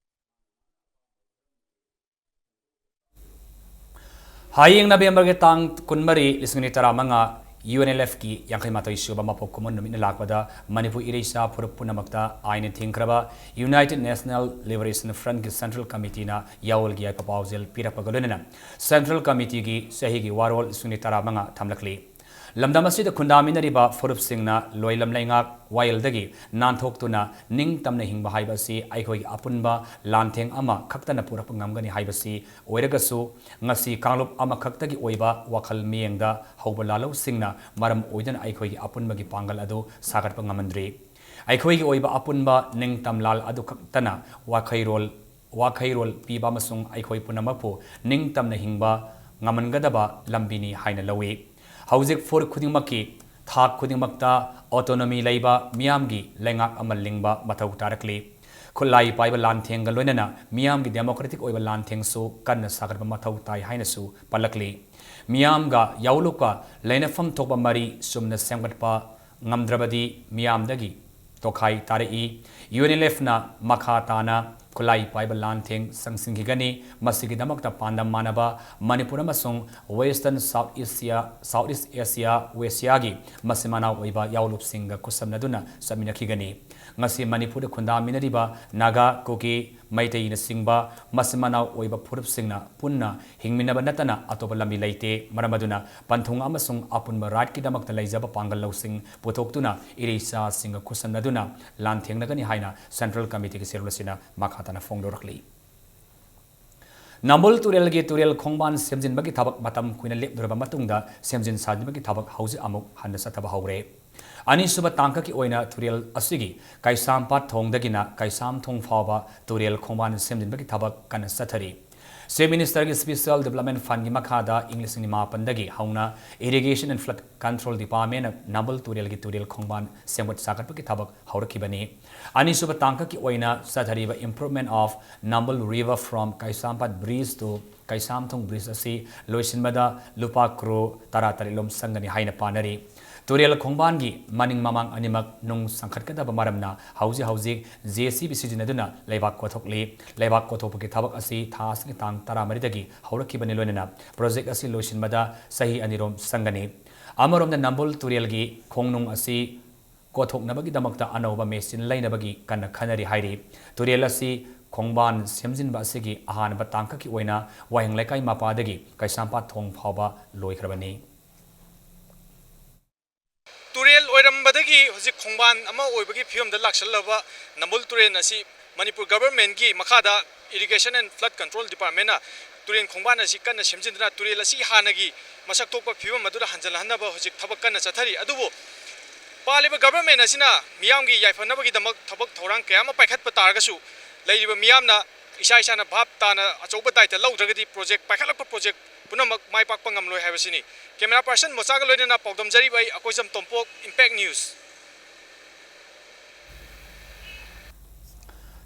ꯍꯌꯦꯡ ꯅꯕꯦꯝꯕꯔꯒꯤ ꯇꯥꯡ ꯀꯨꯟꯃꯔꯤ, ꯂꯤꯁꯤꯡ ꯑꯅꯤ ꯇꯔꯥꯃꯉꯥ, UNLF ꯀꯤ ꯌꯥꯡꯈꯩ ꯃꯥꯊꯣꯏ ꯁꯨꯕ ꯃꯄꯣꯛ ꯀꯨꯝꯑꯣꯟ ꯅꯨꯃꯤꯠꯅ ꯂꯥꯛꯄꯗ ꯃꯅꯤꯄꯨꯔ ꯏꯔꯩꯆꯥ ꯐꯨꯔꯨꯞ ꯄꯨꯝꯅꯃꯛꯇ ꯑꯥꯏꯟꯅ ꯊꯤꯡꯈ꯭ꯔꯕ United National Liberation Front ꯀꯤ Central Committee ꯅ ꯌꯥꯑꯣꯜꯒꯤ ꯌꯥꯏꯐ ꯄꯥꯎꯖꯦꯜ ꯄꯤꯔꯛꯄꯒ ꯂꯣꯏꯅꯅ Central Committee ꯒꯤ ꯆꯍꯤꯒꯤ ꯋꯥꯔꯣꯜ ꯂꯤꯁꯤꯡ ꯑꯅꯤ ꯇꯔꯥꯃꯉꯥ ꯊꯝꯂꯛꯂꯤ꯫ ꯂꯝꯗꯝ ꯑꯁꯤꯗ ꯈꯨꯟꯗꯥꯃꯤꯟꯅꯔꯤꯕ ꯐꯨꯔꯨꯞꯁꯤꯡꯅ ꯂꯣꯏꯂꯝ ꯂꯩꯉꯥꯛ ꯋꯥꯌꯦꯜꯗꯒꯤ ꯅꯥꯟꯊꯣꯛꯇꯨꯅ ꯅꯤꯡꯇꯝꯅ ꯍꯤꯡꯕ ꯍꯥꯏꯕ ꯑꯁꯤ ꯑꯩꯈꯣꯏꯒꯤ ꯑꯄꯨꯟꯕ ꯂꯥꯟꯊꯦꯡ ꯑꯃ ꯈꯛꯇꯅ ꯄꯨꯔꯛꯄ ꯉꯝꯒꯅꯤ ꯍꯥꯏꯕꯁꯤ ꯑꯣꯏꯔꯒꯁꯨ, ꯉꯁꯤ ꯀꯥꯡꯂꯨꯞ ꯑꯃꯈꯛꯇꯒꯤ ꯑꯣꯏꯕ ꯋꯥꯈꯜ ꯃꯤꯠꯌꯦꯡꯗ ꯍꯧꯕ ꯂꯥꯜꯍꯧꯁꯤꯡꯅ ꯃꯔꯝ ꯑꯣꯏꯗꯨꯅ ꯑꯩꯈꯣꯏꯒꯤ ꯑꯄꯨꯟꯕꯒꯤ ꯄꯥꯡꯒꯜ ꯑꯗꯨ ꯁꯥꯒꯠꯄ ꯉꯝꯍꯟꯗ꯭ꯔꯤ꯫ ꯑꯩꯈꯣꯏꯒꯤ ꯑꯣꯏꯕ ꯑꯄꯨꯟꯕ ꯅꯤꯡꯇꯝ ꯂꯥꯜ ꯑꯗꯨ ꯈꯛꯇꯅ ꯋꯥꯈꯩꯔꯣꯜ, ꯋꯥꯈꯩꯔꯣꯜ ꯄꯤꯕ ꯑꯃꯁꯨꯡ ꯑꯩꯈꯣꯏ ꯄꯨꯝꯅꯃꯛꯄꯨ ꯅꯤꯡꯇꯝꯅ ꯍꯤꯡꯕ ꯉꯝꯍꯟꯒꯗꯕ ꯂꯝꯕꯤꯅꯤ ꯍꯥꯏꯅ ꯂꯧꯏ꯫ ꯍꯧꯖꯤꯛ ꯐꯨꯔꯨꯞ ꯈꯨꯗꯤꯡꯃꯛꯀꯤ ꯊꯥꯛ ꯈꯨꯗꯤꯡꯃꯛꯇ autonomy ꯂꯩꯕ ꯃꯤꯌꯥꯝꯒꯤ ꯂꯩꯉꯥꯛ ꯑꯃ ꯂꯤꯡꯕ ꯃꯊꯧ ꯇꯥꯔꯛꯂꯤ꯫ ꯈꯨꯠꯂꯥꯏ ꯄꯥꯏꯕ ꯂꯥꯟꯊꯦꯡꯒ ꯂꯣꯏꯅꯅ ꯃꯤꯌꯥꯝꯒꯤ democratic ꯑꯣꯏꯕ ꯂꯥꯟꯊꯦꯡꯁꯨ ꯀꯟꯅ ꯁꯥꯒꯠꯄ ꯃꯊꯧ ꯇꯥꯏ ꯍꯥꯏꯅꯁꯨ ꯄꯜꯂꯛꯂꯤ꯫ ꯃꯤꯌꯥꯝꯒ ꯌꯥꯑꯣꯜꯂꯨꯀ ꯂꯩꯅꯐꯝ ꯊꯣꯛꯄ ꯃꯔꯤ ꯆꯨꯝꯅ ꯁꯦꯝꯒꯠꯄ ꯉꯝꯗ꯭ꯔꯕꯗꯤ ꯃꯤꯌꯥꯝꯗꯒꯤ ꯇꯣꯈꯥꯏ ꯇꯥꯔꯛꯏ꯫ UNLF ꯅ ꯃꯈꯥ ꯇꯥꯅ ꯈꯨꯠꯂꯥꯏ ꯄꯥꯏꯕ ꯂꯥꯟꯊꯦꯡ ꯆꯪꯁꯤꯟꯈꯤꯒꯅꯤ꯫ ꯃꯁꯤꯒꯤꯗꯃꯛꯇ ꯄꯥꯟꯗꯝ ꯃꯥꯟꯅꯕ ꯃꯅꯤꯄꯨꯔ ꯑꯃꯁꯨꯡ Western South Asia, South East Asia, Asiaꯒꯤ ꯃꯆꯤꯟ ꯃꯅꯥꯎ ꯑꯣꯏꯕ ꯌꯥꯑꯣꯂꯨꯞꯁꯤꯡꯒ ꯈꯨꯠꯁꯝꯅꯗꯨꯅ ꯆꯠꯃꯤꯟꯅꯈꯤꯒꯅꯤ꯫ ꯉꯁꯤ ꯃꯅꯤꯄꯨꯔꯗ ꯈꯨꯟꯗꯥꯃꯤꯟꯅꯔꯤꯕ ꯅꯥꯒꯥ, ꯀꯨꯀꯤ, ꯃꯩꯇꯩꯅꯆꯤꯡꯕ ꯃꯆꯤꯟ ꯃꯅꯥꯎ ꯑꯣꯏꯕ ꯐꯨꯔꯨꯞꯁꯤꯡꯅ ꯄꯨꯟꯅ ꯍꯤꯡꯃꯤꯟꯅꯕ ꯅꯠꯇꯅ ꯑꯇꯣꯞꯄ ꯂꯝꯕꯤ ꯂꯩꯇꯦ꯫ ꯃꯔꯝ ꯑꯗꯨꯅ ꯄꯟꯊꯨꯡ ꯑꯃꯁꯨꯡ ꯑꯄꯨꯟꯕ ꯔꯥꯏꯠꯀꯤꯗꯃꯛꯇ ꯂꯩꯖꯕ ꯄꯥꯡꯒꯜ ꯂꯧꯁꯤꯡ ꯄꯨꯊꯣꯛꯇꯨꯅ ꯏꯔꯩꯆꯥꯁꯤꯡꯒ ꯈꯨꯠꯁꯝꯅꯗꯨꯅ ꯂꯥꯟꯊꯦꯡꯅꯒꯅꯤ ꯍꯥꯏꯅ ꯁꯦꯟꯇ꯭ꯔꯦꯜ ꯀꯃꯤꯇꯤꯒꯤ ꯆꯦꯔꯣꯜ ꯑꯁꯤꯅ ꯃꯈꯥ ꯇꯥꯅ ꯐꯣꯡꯗꯣꯔꯛꯂꯤ꯫ ꯅꯝꯕꯨꯜ ꯇꯨꯔꯦꯜꯒꯤ ꯇꯨꯔꯦꯜ ꯈꯣꯡꯕꯥꯟ ꯁꯦꯝꯖꯤꯟꯕꯒꯤ ꯊꯕꯛ ꯃꯇꯝ ꯀꯨꯏꯅ ꯂꯦꯞꯂꯨꯔꯕ ꯃꯇꯨꯡꯗ ꯁꯦꯝꯖꯤꯟ ꯁꯥꯖꯤꯟꯕꯒꯤ ꯊꯕꯛ ꯍꯧꯖꯤꯛ ꯑꯃꯨꯛ ꯍꯟꯅ ꯆꯠꯊꯕ ꯍꯧꯔꯦ꯫ ꯑꯅꯤꯁꯨꯕ ꯇꯥꯡꯀꯛꯀꯤ ꯑꯣꯏꯅ ꯇꯨꯔꯦꯜ ꯑꯁꯤꯒꯤ ꯀꯩꯁꯥꯝꯄꯥꯠ ꯊꯣꯡꯗꯒꯤꯅ ꯀꯩꯁꯥꯝꯊꯣꯡ ꯐꯥꯎꯕ ꯇꯨꯔꯦꯜ ꯈꯣꯡꯕꯥꯟ ꯁꯦꯝꯖꯤꯟꯕꯒꯤ ꯊꯕꯛ ꯀꯟꯅ ꯆꯠꯊꯔꯤ꯫ Chief Ministerꯒꯤ Special Development Fundꯒꯤ ꯃꯈꯥꯗ ꯏꯪ ꯂꯤꯁꯤꯡ ꯑꯅꯤ ꯃꯥꯄꯟꯗꯒꯤ ꯍꯧꯅ Irrigation and Flood Control Departmentꯅ ꯅꯝꯕꯨꯜ ꯇꯨꯔꯦꯜꯒꯤ ꯇꯨꯔꯦꯜ ꯈꯣꯡꯕꯥꯟ ꯁꯦꯝꯒꯠ ꯁꯥꯒꯠꯄꯒꯤ ꯊꯕꯛ ꯍꯧꯔꯛꯈꯤꯕꯅꯤ꯫ ꯑꯅꯤꯁꯨꯕ ꯇꯥꯡꯀꯛꯀꯤ ꯑꯣꯏꯅ ꯆꯠꯊꯔꯤꯕ Improvement of Nambul River from Kaishampat Bridge to Keishamthong bridge ꯑꯁꯤ ꯂꯣꯏꯁꯤꯟꯕꯗ ꯂꯨꯄꯥ ꯀ꯭ꯔꯣꯔ ꯇꯔꯥ ꯇꯔꯦꯠ ꯂꯣꯝ ꯆꯪꯒꯅꯤ ꯍꯥꯏꯅ ꯄꯥꯅꯔꯤ꯫ ꯇꯨꯔꯦꯜ ꯈꯣꯡꯕꯥꯟꯒꯤ ꯃꯅꯤꯡ ꯃꯃꯥꯡ ꯑꯅꯤꯃꯛ ꯅꯨꯡ ꯆꯪꯈꯠꯀꯗꯕ ꯃꯔꯝꯅ ꯍꯧꯖꯤꯛ ꯍꯧꯖꯤꯛ J C B ꯁꯤꯖꯤꯟꯅꯗꯨꯅ ꯂꯩꯕꯥꯛ ꯀꯣꯊꯣꯛꯂꯤ꯫ ꯂꯩꯕꯥꯛ ꯀꯣꯊꯣꯛꯄꯒꯤ ꯊꯕꯛ ꯑꯁꯤ ꯊꯥ ꯑꯁꯤꯒꯤ ꯇꯥꯡ ꯇꯔꯥꯃꯔꯤꯗꯒꯤ ꯍꯧꯔꯛꯈꯤꯕꯅꯤ꯫ ꯂꯣꯏꯅꯅ project ꯑꯁꯤ ꯂꯣꯏꯁꯤꯟꯕꯗ ꯆꯍꯤ ꯑꯅꯤꯔꯣꯝ ꯆꯪꯒꯅꯤ꯫ ꯑꯃꯔꯣꯝꯗ ꯅꯝꯕꯨꯜ ꯇꯨꯔꯦꯜꯒꯤ ꯈꯣꯡꯅꯨꯡ ꯑꯁꯤ ꯀꯣꯊꯣꯛꯅꯕꯒꯤꯗꯃꯛꯇ ꯑꯅꯧꯕ machine ꯂꯩꯅꯕꯒꯤ ꯀꯟꯅ ꯈꯟꯅꯔꯤ ꯍꯥꯏꯔꯤ꯫ ꯇꯨꯔꯦꯜ ꯑꯁꯤ ꯈꯣꯡꯕꯥꯟ ꯁꯦꯝꯖꯤꯟꯕ ꯑꯁꯤꯒꯤ ꯑꯍꯥꯟꯕ ꯇꯥꯡꯀꯛꯀꯤ ꯑꯣꯏꯅ ꯋꯥꯍꯦꯡ ꯂꯩꯀꯥꯏ ꯃꯄꯥꯗꯒꯤ ꯀꯩꯁꯥꯝꯄꯥꯠ ꯊꯣꯡ ꯐꯥꯎꯕ ꯂꯣꯏꯈ꯭ꯔꯕꯅꯤ꯫ ꯇꯨꯔꯦꯜ ꯑꯣꯏꯔꯝꯕꯗꯒꯤ ꯍꯧꯖꯤꯛ ꯈꯣꯡꯕꯥꯟ ꯑꯃ ꯑꯣꯏꯕꯒꯤ ꯐꯤꯕꯝꯗ ꯂꯥꯛꯁꯜꯂꯕ ꯅꯝꯕꯨꯜ ꯇꯨꯔꯦꯜ ꯑꯁꯤ ꯃꯅꯤꯄꯨꯔ governmentꯀꯤ ꯃꯈꯥꯗ Irrigation and Flood Control Departmentꯅ ꯇꯨꯔꯦꯜ ꯈꯣꯡꯕꯥꯟ ꯑꯁꯤ ꯀꯟꯅ ꯁꯦꯝꯖꯤꯟꯗꯨꯅ ꯇꯨꯔꯦꯜ ꯑꯁꯤ ꯍꯥꯟꯅꯒꯤ ꯃꯁꯛ ꯊꯣꯛꯄ ꯐꯤꯕꯝ ꯑꯗꯨꯗ ꯍꯟꯖꯤꯜꯍꯟꯅꯕ ꯍꯧꯖꯤꯛ ꯊꯕꯛ ꯀꯟꯅ ꯆꯠꯊꯔꯤ꯫ ꯑꯗꯨꯕꯨ ꯄꯥꯜꯂꯤꯕ government ꯑꯁꯤꯅ ꯃꯤꯌꯥꯝꯒꯤ ꯌꯥꯏꯐꯅꯕꯒꯤꯗꯃꯛ ꯊꯕꯛ ꯊꯧꯔꯥꯡ ꯀꯌꯥ ꯑꯃ ꯄꯥꯏꯈꯠꯄ ꯇꯥꯔꯒꯁꯨ, ꯂꯩꯔꯤꯕ ꯃꯤꯌꯥꯝꯅ ꯏꯁꯥ ꯏꯁꯥꯅ ꯚꯥꯞ ꯇꯥꯅ ꯑꯆꯧꯕ ꯗꯥꯏꯇ ꯂꯧꯗ꯭ꯔꯒꯗꯤ project, ꯄꯥꯏꯈꯠꯂꯛꯄ project ꯄꯨꯝꯅꯃꯛ ꯃꯥꯏ ꯄꯥꯛꯄ ꯉꯝꯂꯣꯏ ꯍꯥꯏꯕꯁꯤꯅꯤ꯫ Camera person ꯃꯣꯆꯥꯒ ꯂꯣꯏꯅꯅ ꯄꯥꯎꯗꯝꯖꯔꯤꯕ ꯑꯩ ꯑꯀꯣꯏꯖꯝ ꯇꯣꯝꯄꯣꯛ, Impact News꯫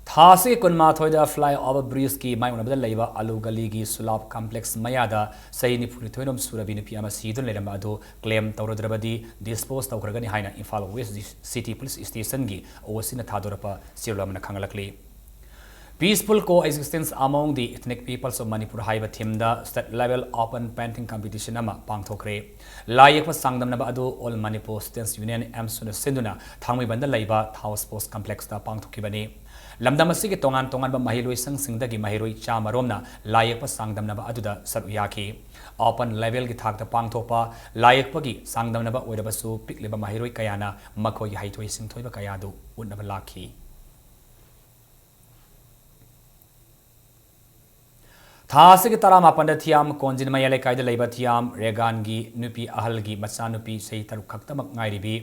ꯊꯥ ꯑꯁꯤꯒꯤ ꯀꯨꯟꯃꯥꯊꯣꯏꯗ flyover bridgeꯀꯤ ꯃꯥꯌꯣꯛꯅꯕꯗ ꯂꯩꯕ ꯑꯂꯨ ꯒꯂꯤꯒꯤ ꯁꯨꯂꯥꯞ complex ꯃꯌꯥꯗ ꯆꯍꯤ ꯅꯤꯐꯨꯅꯤꯊꯣꯏꯔꯣꯝ ꯁꯨꯔꯕꯤ ꯅꯨꯄꯤ ꯑꯃ ꯁꯤꯗꯨꯅ ꯂꯩꯔꯝꯕ ꯑꯗꯨ claim ꯇꯧꯔꯨꯗ꯭ꯔꯕꯗꯤ dispose ꯇꯧꯈ꯭ꯔꯒꯅꯤ ꯍꯥꯏꯅ ꯏꯝꯐꯥꯜ West City Police Stationꯒꯤ OCꯅ ꯊꯥꯗꯣꯔꯛꯄ ꯆꯦꯔꯣꯜ ꯑꯃꯅ ꯈꯪꯍꯜꯂꯛꯂꯤ꯫ Peaceful Coexistence Among the Ethnic Peoples of Manipur ꯍꯥꯏꯕ themeꯗ state level open painting competition ꯑꯃ ꯄꯥꯡꯊꯣꯛꯈ꯭ꯔꯦ꯫ ꯂꯥꯏ ꯌꯦꯛꯄ ꯆꯥꯡꯗꯝꯅꯕ ꯑꯗꯨ All Manipur Students Union, ꯑꯦꯝꯁꯨꯅ ꯁꯤꯟꯗꯨꯅ ꯊꯥꯡꯃꯩꯕꯟꯗ ꯂꯩꯕ Thao Sports Complexꯇ ꯄꯥꯡꯊꯣꯛꯈꯤꯕꯅꯤ꯫ ꯂꯝꯗꯝ ꯑꯁꯤꯒꯤ ꯇꯣꯉꯥꯟ ꯇꯣꯉꯥꯟꯕ ꯃꯍꯩꯂꯣꯏꯁꯪꯁꯤꯡꯗꯒꯤ ꯃꯍꯩꯔꯣꯏ ꯆꯥꯝꯃ ꯔꯣꯝꯅ ꯂꯥꯏ ꯌꯦꯛꯄ ꯆꯥꯡꯗꯝꯅꯕ ꯑꯗꯨꯗ ꯁꯔꯨꯛ ꯌꯥꯈꯤ꯫ Open levelꯒꯤ ꯊꯥꯛꯇ ꯄꯥꯡꯊꯣꯛꯄ ꯂꯥꯏ ꯌꯦꯛꯄꯒꯤ ꯆꯥꯡꯗꯝꯅꯕ ꯑꯣꯏꯔꯕꯁꯨ, ꯄꯤꯛꯂꯤꯕ ꯃꯍꯩꯔꯣꯏ ꯀꯌꯥꯅ ꯃꯈꯣꯏꯒꯤ ꯍꯩꯊꯣꯏ ꯁꯤꯡꯊꯣꯏꯕ ꯀꯌꯥꯗꯨ ꯎꯠꯅꯕ ꯂꯥꯛꯈꯤ꯫ ꯊꯥ ꯑꯁꯤꯒꯤ ꯇꯔꯥꯃꯥꯄꯟꯗ ꯊꯤꯌꯥꯝ ꯀꯣꯟꯖꯤꯟ ꯃꯌꯥꯏ ꯂꯩꯀꯥꯏꯗ ꯂꯩꯕ ꯊꯤꯌꯥꯝ ꯔꯦꯒꯥꯟꯒꯤ ꯅꯨꯄꯤ ꯑꯍꯜꯒꯤ ꯃꯆꯥꯅꯨꯄꯤ ꯆꯍꯤ ꯇꯔꯨꯛ ꯈꯛꯇꯃꯛ ꯉꯥꯏꯔꯤꯕꯤ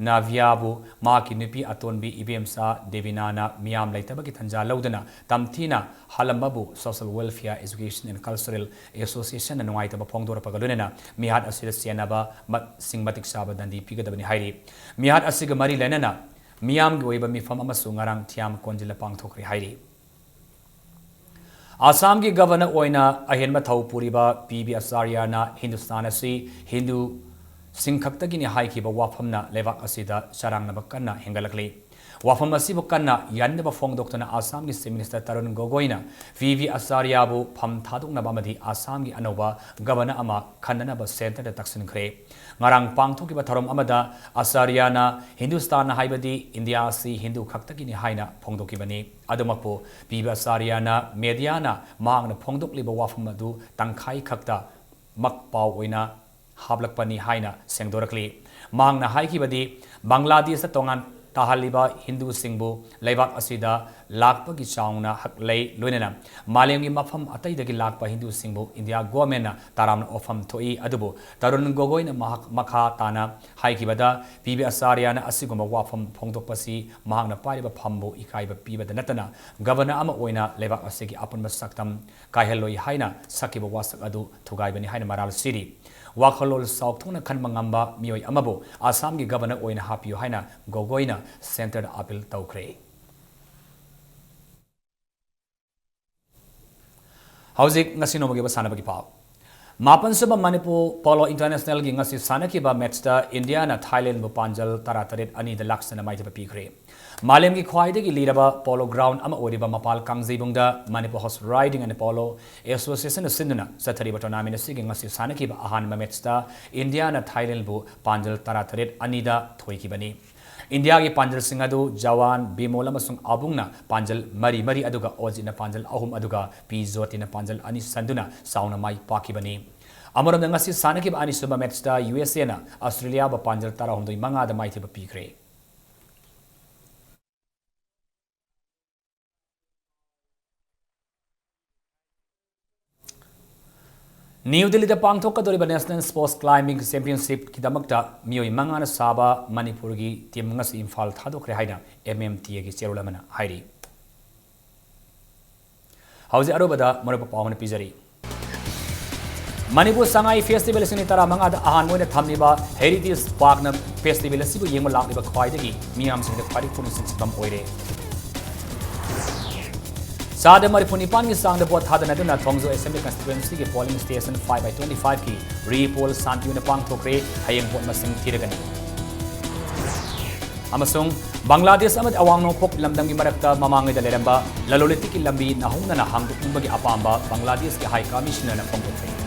ꯅꯥꯚꯤꯌꯥꯕꯨ ꯃꯍꯥꯛꯀꯤ ꯅꯨꯄꯤ ꯑꯇꯣꯟꯕꯤ ꯏꯕꯦꯝꯆꯥ ꯗꯦꯕꯤꯅꯥꯅ ꯃꯤꯌꯥꯝ ꯂꯩꯇꯕꯒꯤ ꯇꯟꯖꯥ ꯂꯧꯗꯨꯅ ꯇꯝꯊꯤꯅ ꯍꯥꯠꯂꯝꯕꯕꯨ Social Welfare, Education and Cultural Associationꯅ ꯅꯨꯡꯉꯥꯏꯇꯕ ꯐꯣꯡꯗꯣꯔꯛꯄꯒ ꯂꯣꯏꯅꯅ ꯃꯤꯍꯥꯠ ꯑꯁꯤꯗ ꯆꯦꯟꯅꯕ ꯃꯁꯤꯡ ꯃꯇꯤꯛ ꯆꯥꯕ ꯗꯟꯗꯤ ꯄꯤꯒꯗꯕꯅꯤ ꯍꯥꯏꯔꯤ꯫ ꯃꯤꯍꯥꯠ ꯑꯁꯤꯒ ꯃꯔꯤ ꯂꯩꯅꯅ ꯃꯤꯌꯥꯝꯒꯤ ꯑꯣꯏꯕ ꯃꯤꯐꯝ ꯑꯃꯁꯨ ꯉꯔꯥꯡ ꯊꯤꯌꯥꯝ ꯀꯣꯟꯖꯤꯜꯂ ꯄꯥꯡꯊꯣꯛꯈ꯭ꯔꯦ ꯍꯥꯏꯔꯤ꯫ ꯑꯁꯥꯝꯒꯤ ꯒꯚꯔꯅꯔ ꯑꯣꯏꯅ ꯑꯍꯦꯟꯕ ꯊꯧ ꯄꯨꯔꯤꯕ ꯄꯤ ꯕꯤ ꯑꯆꯥꯔꯌꯥꯅ ꯍꯤꯟꯗꯨꯁꯇꯥꯟ ꯑꯁꯤ ꯍꯤꯟꯗꯨꯁꯤꯡ ꯈꯛꯇꯒꯤꯅꯤ ꯍꯥꯏꯈꯤꯕ ꯋꯥꯐꯝꯅ ꯂꯩꯕꯥꯛ ꯑꯁꯤꯗ ꯆꯔꯥꯡꯅꯕ ꯀꯟꯅ ꯍꯦꯟꯒꯠꯂꯛꯂꯤ꯫ ꯋꯥꯐꯝ ꯑꯁꯤꯕꯨ ꯀꯟꯅ ꯌꯥꯅꯤꯡꯗꯕ ꯐꯣꯡꯗꯣꯛꯇꯨꯅ ꯑꯁꯥꯝꯒꯤ Chief Minister ꯇꯔꯨꯟ ꯒꯣꯒꯣꯏꯅ ꯄꯤ ꯕꯤ ꯑꯆꯥꯔꯌꯥꯕꯨ ꯐꯝ ꯊꯥꯗꯣꯛꯅꯕ ꯑꯃꯗꯤ ꯑꯁꯥꯝꯒꯤ ꯑꯅꯧꯕ ꯒꯚꯔꯅꯔ ꯑꯃ ꯈꯟꯅꯅꯕ centreꯗ ꯇꯛꯁꯤꯟꯈ꯭ꯔꯦ꯫ ꯉꯔꯥꯡ ꯄꯥꯡꯊꯣꯛꯈꯤꯕ ꯊꯧꯔꯝ ꯑꯃꯗ ꯑꯆꯥꯔꯌꯥꯅ ꯍꯤꯟꯗꯨꯁꯇꯥꯟ ꯍꯥꯏꯕꯗꯤ ꯏꯟꯗꯤꯌꯥ ꯑꯁꯤ ꯍꯤꯟꯗꯨ ꯈꯛꯇꯒꯤꯅꯤ ꯍꯥꯏꯅ ꯐꯣꯡꯗꯣꯛꯈꯤꯕꯅꯤ꯫ ꯑꯗꯨꯃꯛꯄꯨ ꯄꯤ ꯕꯤ ꯑꯆꯥꯔꯌꯥꯅ mediaꯅ ꯃꯍꯥꯛꯅ ꯐꯣꯡꯗꯣꯛꯂꯤꯕ ꯋꯥꯐꯝ ꯑꯗꯨ ꯇꯪꯈꯥꯏ ꯈꯛꯇ ꯃꯛ ꯄꯥꯎ ꯑꯣꯏꯅ ꯍꯥꯞꯂꯛꯄꯅꯤ ꯍꯥꯏꯅ ꯁꯦꯡꯗꯣꯔꯛꯂꯤ꯫ ꯃꯍꯥꯛꯅ ꯍꯥꯏꯈꯤꯕꯗꯤ, ꯕꯪꯒ꯭ꯂꯥꯗꯦꯁꯇ ꯇꯣꯉꯥꯟ ꯇꯥꯍꯜꯂꯤꯕ ꯍꯤꯟꯗꯨꯁꯤꯡꯕꯨ ꯂꯩꯕꯥꯛ ꯑꯁꯤꯗ ꯂꯥꯛꯄꯒꯤ ꯆꯥꯎꯅ ꯍꯛ ꯂꯩ, ꯂꯣꯏꯅꯅ ꯃꯥꯂꯦꯝꯒꯤ ꯃꯐꯝ ꯑꯇꯩꯗꯒꯤ ꯂꯥꯛꯄ ꯍꯤꯟꯗꯨꯁꯤꯡꯕꯨ ꯏꯟꯗꯤꯌꯥ ꯒꯣꯔꯃꯦꯟꯅ ꯇꯔꯥꯝꯅ ꯑꯣꯛꯐꯝ ꯊꯣꯛꯏ꯫ ꯑꯗꯨꯕꯨ ꯇꯔꯨꯟ ꯒꯣꯒꯣꯏꯅ ꯃꯍꯥꯛ ꯃꯈꯥ ꯇꯥꯅ ꯍꯥꯏꯈꯤꯕꯗ, ꯄꯤ ꯕꯤ ꯑꯆꯥꯔꯌꯥꯅ ꯑꯁꯤꯒꯨꯝꯕ ꯋꯥꯐꯝ ꯐꯣꯡꯗꯣꯛꯄꯁꯤ ꯃꯍꯥꯛꯅ ꯄꯥꯏꯔꯤꯕ ꯐꯝꯕꯨ ꯏꯀꯥꯏꯕ ꯄꯤꯕꯗ ꯅꯠꯇꯅ ꯒꯚꯔꯅꯔ ꯑꯃ ꯑꯣꯏꯅ ꯂꯩꯕꯥꯛ ꯑꯁꯤꯒꯤ ꯑꯄꯨꯟꯕ ꯁꯛꯇꯝ ꯀꯥꯏꯍꯜꯂꯣꯏ ꯍꯥꯏꯅ ꯁꯛꯈꯤꯕ ꯋꯥꯁꯛ ꯑꯗꯨ ꯊꯨꯒꯥꯏꯕꯅꯤ ꯍꯥꯏꯅ ꯃꯔꯥꯜ ꯁꯤꯔꯤ꯫ ꯋꯥꯈꯜꯂꯣꯟ ꯆꯥꯎꯊꯣꯛꯅ ꯈꯟꯕ ꯉꯝꯕ ꯃꯤꯑꯣꯏ ꯑꯃꯕꯨ ꯑꯁꯥꯝꯒꯤ ꯒꯚꯔꯅꯔ ꯑꯣꯏꯅ ꯍꯥꯞꯄꯤꯌꯨ ꯍꯥꯏꯅ ꯒꯣꯒꯣꯏꯅ centreꯗ appeal ꯇꯧꯈ꯭ꯔꯦ꯫ ꯍꯧꯖꯤꯛ ꯉꯁꯤ ꯅꯣꯡꯃꯒꯤ ꯑꯣꯏꯕ ꯁꯥꯟꯅꯕꯒꯤ ꯄꯥꯎ꯫ ꯃꯥꯄꯟꯁꯨꯕ ꯃꯅꯤꯄꯨꯔ ꯄꯣꯂꯣ ꯏꯟꯇꯔꯅꯦꯁꯅꯦꯜꯒꯤ ꯉꯁꯤ ꯁꯥꯟꯅꯈꯤꯕ ꯃꯦꯠꯁꯇ ꯏꯟꯗꯤꯌꯥꯅ ꯊꯥꯏꯂꯦꯟꯕꯨ ꯄꯥꯟꯖꯜ ꯇꯔꯥꯇꯔꯦꯠ ꯑꯅꯤꯗ ꯂꯥꯛꯁꯟꯅ ꯃꯥꯏꯊꯤꯕ ꯄꯤꯈ꯭ꯔꯦ꯫ ꯃꯥꯂꯦꯝꯒꯤ ꯈ꯭ꯋꯥꯏꯗꯒꯤ ꯂꯤꯔꯕ ꯄꯣꯂꯣ ꯒ꯭ꯔꯥꯎꯟ ꯑꯃ ꯑꯣꯏꯔꯤꯕ ꯃꯄꯥꯜ ꯀꯥꯡꯖꯩꯕꯨꯡꯗ Manipur Horse Riding and Polo Association ꯅ ꯁꯤꯟꯗꯨꯅ ꯆꯠꯊꯔꯤꯕ ꯇꯣꯔꯅꯥꯃꯦꯟ ꯑꯁꯤꯒꯤ ꯉꯁꯤ ꯁꯥꯟꯅꯈꯤꯕ ꯑꯍꯥꯟꯕ ꯃꯦꯠꯁꯇ ꯏꯟꯗꯤꯌꯥꯅ ꯊꯥꯏꯂꯦꯟꯕꯨ ꯄꯥꯟꯖꯜ ꯇꯔꯥꯇꯔꯦꯠ ꯑꯅꯤꯗ ꯊꯣꯏꯈꯤꯕꯅꯤ꯫ ꯏꯟꯗꯤꯌꯥꯒꯤ ꯄꯥꯟꯖꯜꯁꯤꯡ ꯑꯗꯨ ꯖꯋꯥꯟ, ꯕꯤꯃꯣꯜ ꯑꯃꯁꯨꯡ ꯑꯕꯨꯡꯅ ꯄꯥꯟꯖꯜ ꯃꯔꯤ ꯃꯔꯤ, ꯑꯗꯨꯒ ꯑꯣꯖꯤꯠꯅ ꯄꯥꯟꯖꯜ ꯑꯍꯨꯝ, ꯑꯗꯨꯒ ꯄꯤ ꯖꯣꯇꯤꯅ ꯄꯥꯟꯖꯜ ꯑꯅꯤ ꯁꯟꯗꯨꯅ ꯆꯥꯎꯅ ꯃꯥꯏ ꯄꯥꯛꯈꯤꯕꯅꯤ꯫ ꯑꯃꯔꯣꯝꯗ, ꯉꯁꯤ ꯁꯥꯟꯅꯈꯤꯕ ꯑꯅꯤꯁꯨꯕ ꯃꯦꯠꯁꯇ ꯌꯨ ꯑꯦꯁ ꯑꯦꯅ ꯑꯁꯇ꯭ꯔꯦꯂꯤꯌꯥꯕꯨ ꯄꯥꯟꯖꯜ ꯇꯔꯥꯍꯨꯝꯗꯣꯏ ꯃꯉꯥꯗ ꯃꯥꯏꯊꯤꯕ ꯄꯤꯈ꯭ꯔꯦ꯫ ꯅ꯭ꯌꯨ ꯗꯤꯜꯂꯤꯗ ꯄꯥꯡꯊꯣꯛꯀꯗꯧꯔꯤꯕ National Sports Climbing Championship ꯀꯤꯗꯃꯛꯇ ꯃꯤꯑꯣꯏ ꯃꯉꯥꯅ ꯁꯥꯕ ꯃꯅꯤꯄꯨꯔꯒꯤ ꯇꯤꯝ ꯉꯁꯤ ꯏꯝꯐꯥꯜ ꯊꯥꯗꯣꯛꯈ꯭ꯔꯦ ꯍꯥꯏꯅ ꯑꯦꯝ ꯑꯦꯝ ꯇꯤ ꯑꯦꯒꯤ ꯆꯦꯔꯣꯜ ꯑꯃꯅ ꯍꯥꯏꯔꯤ꯫ ꯍꯧꯖꯤꯛ ꯑꯔꯣꯏꯕꯗ ꯃꯔꯨꯞ ꯄꯥꯎ ꯑꯃ ꯄꯤꯖꯔꯤ꯫ ꯃꯅꯤꯄꯨꯔ ꯁꯉꯥꯏ ꯐꯦꯁꯇꯤꯚꯦꯜ ꯑꯁꯤ ꯅꯨꯃꯤꯠ ꯇꯔꯥꯃꯉꯥꯗ ꯑꯍꯥꯟꯕ ꯑꯣꯏꯅ ꯊꯝꯂꯤꯕ ꯍꯦꯔꯤꯇꯦꯖ ꯄꯥꯔꯛꯅ ꯐꯦꯁꯇꯤꯚꯦꯜ ꯑꯁꯤꯕꯨ ꯌꯦꯡꯕ ꯂꯥꯛꯂꯤꯕ ꯈ꯭ꯋꯥꯏꯗꯒꯤ ꯃꯤꯌꯥꯝꯁꯤꯡꯗ ꯈ꯭ꯋꯥꯏꯗꯒꯤ ꯄꯨꯛꯅꯤꯡ ꯆꯤꯡꯁꯤꯟꯐꯝ ꯑꯣꯏꯔꯦ꯫ ꯆꯥꯗ ꯃꯔꯤꯐꯨ ꯅꯤꯄꯥꯟꯒꯤ ꯆꯥꯡꯗ ꯚꯣꯠ ꯊꯥꯗꯅꯗꯨꯅ ꯊꯣꯡꯖꯣ ꯑꯦꯁꯦꯝꯕ꯭ꯂꯤ ꯀꯟꯁꯇꯤꯇ꯭ꯋꯦꯟꯁꯤꯒꯤ polling station five by twenty ꯐꯥꯏꯚꯀꯤ ꯔꯤꯄꯣꯜ ꯁꯥꯟꯇꯤ ꯑꯣꯏꯅ ꯄꯥꯡꯊꯣꯛꯈ꯭ꯔꯦ꯫ ꯍꯌꯦꯡ ꯚꯣꯠ ꯃꯁꯤꯡ ꯊꯤꯔꯒꯅꯤ꯫ ꯑꯃꯁꯨꯡ ꯕꯪꯒ꯭ꯂꯥꯗꯦꯁ ꯑꯃꯗꯤ ꯑꯋꯥꯡ ꯅꯣꯡꯄꯣꯛ ꯂꯝꯗꯝꯒꯤ ꯃꯔꯛꯇ ꯃꯃꯥꯡꯉꯩꯗ ꯂꯩꯔꯝꯕ ꯂꯂꯣꯟ ꯏꯇꯤꯛꯀꯤ ꯂꯝꯕꯤ ꯅꯧꯍꯧꯅꯅ ꯍꯥꯡꯗꯣꯛꯅꯤꯡꯕꯒꯤ ꯑꯄꯥꯝꯕ ꯕꯪꯒ꯭ꯂꯥꯗꯦꯁꯀꯤ ꯍꯥꯏ ꯀꯃꯤꯁꯅꯔꯅ ꯐꯣꯡꯗꯣꯛꯈ꯭ꯔꯦ꯫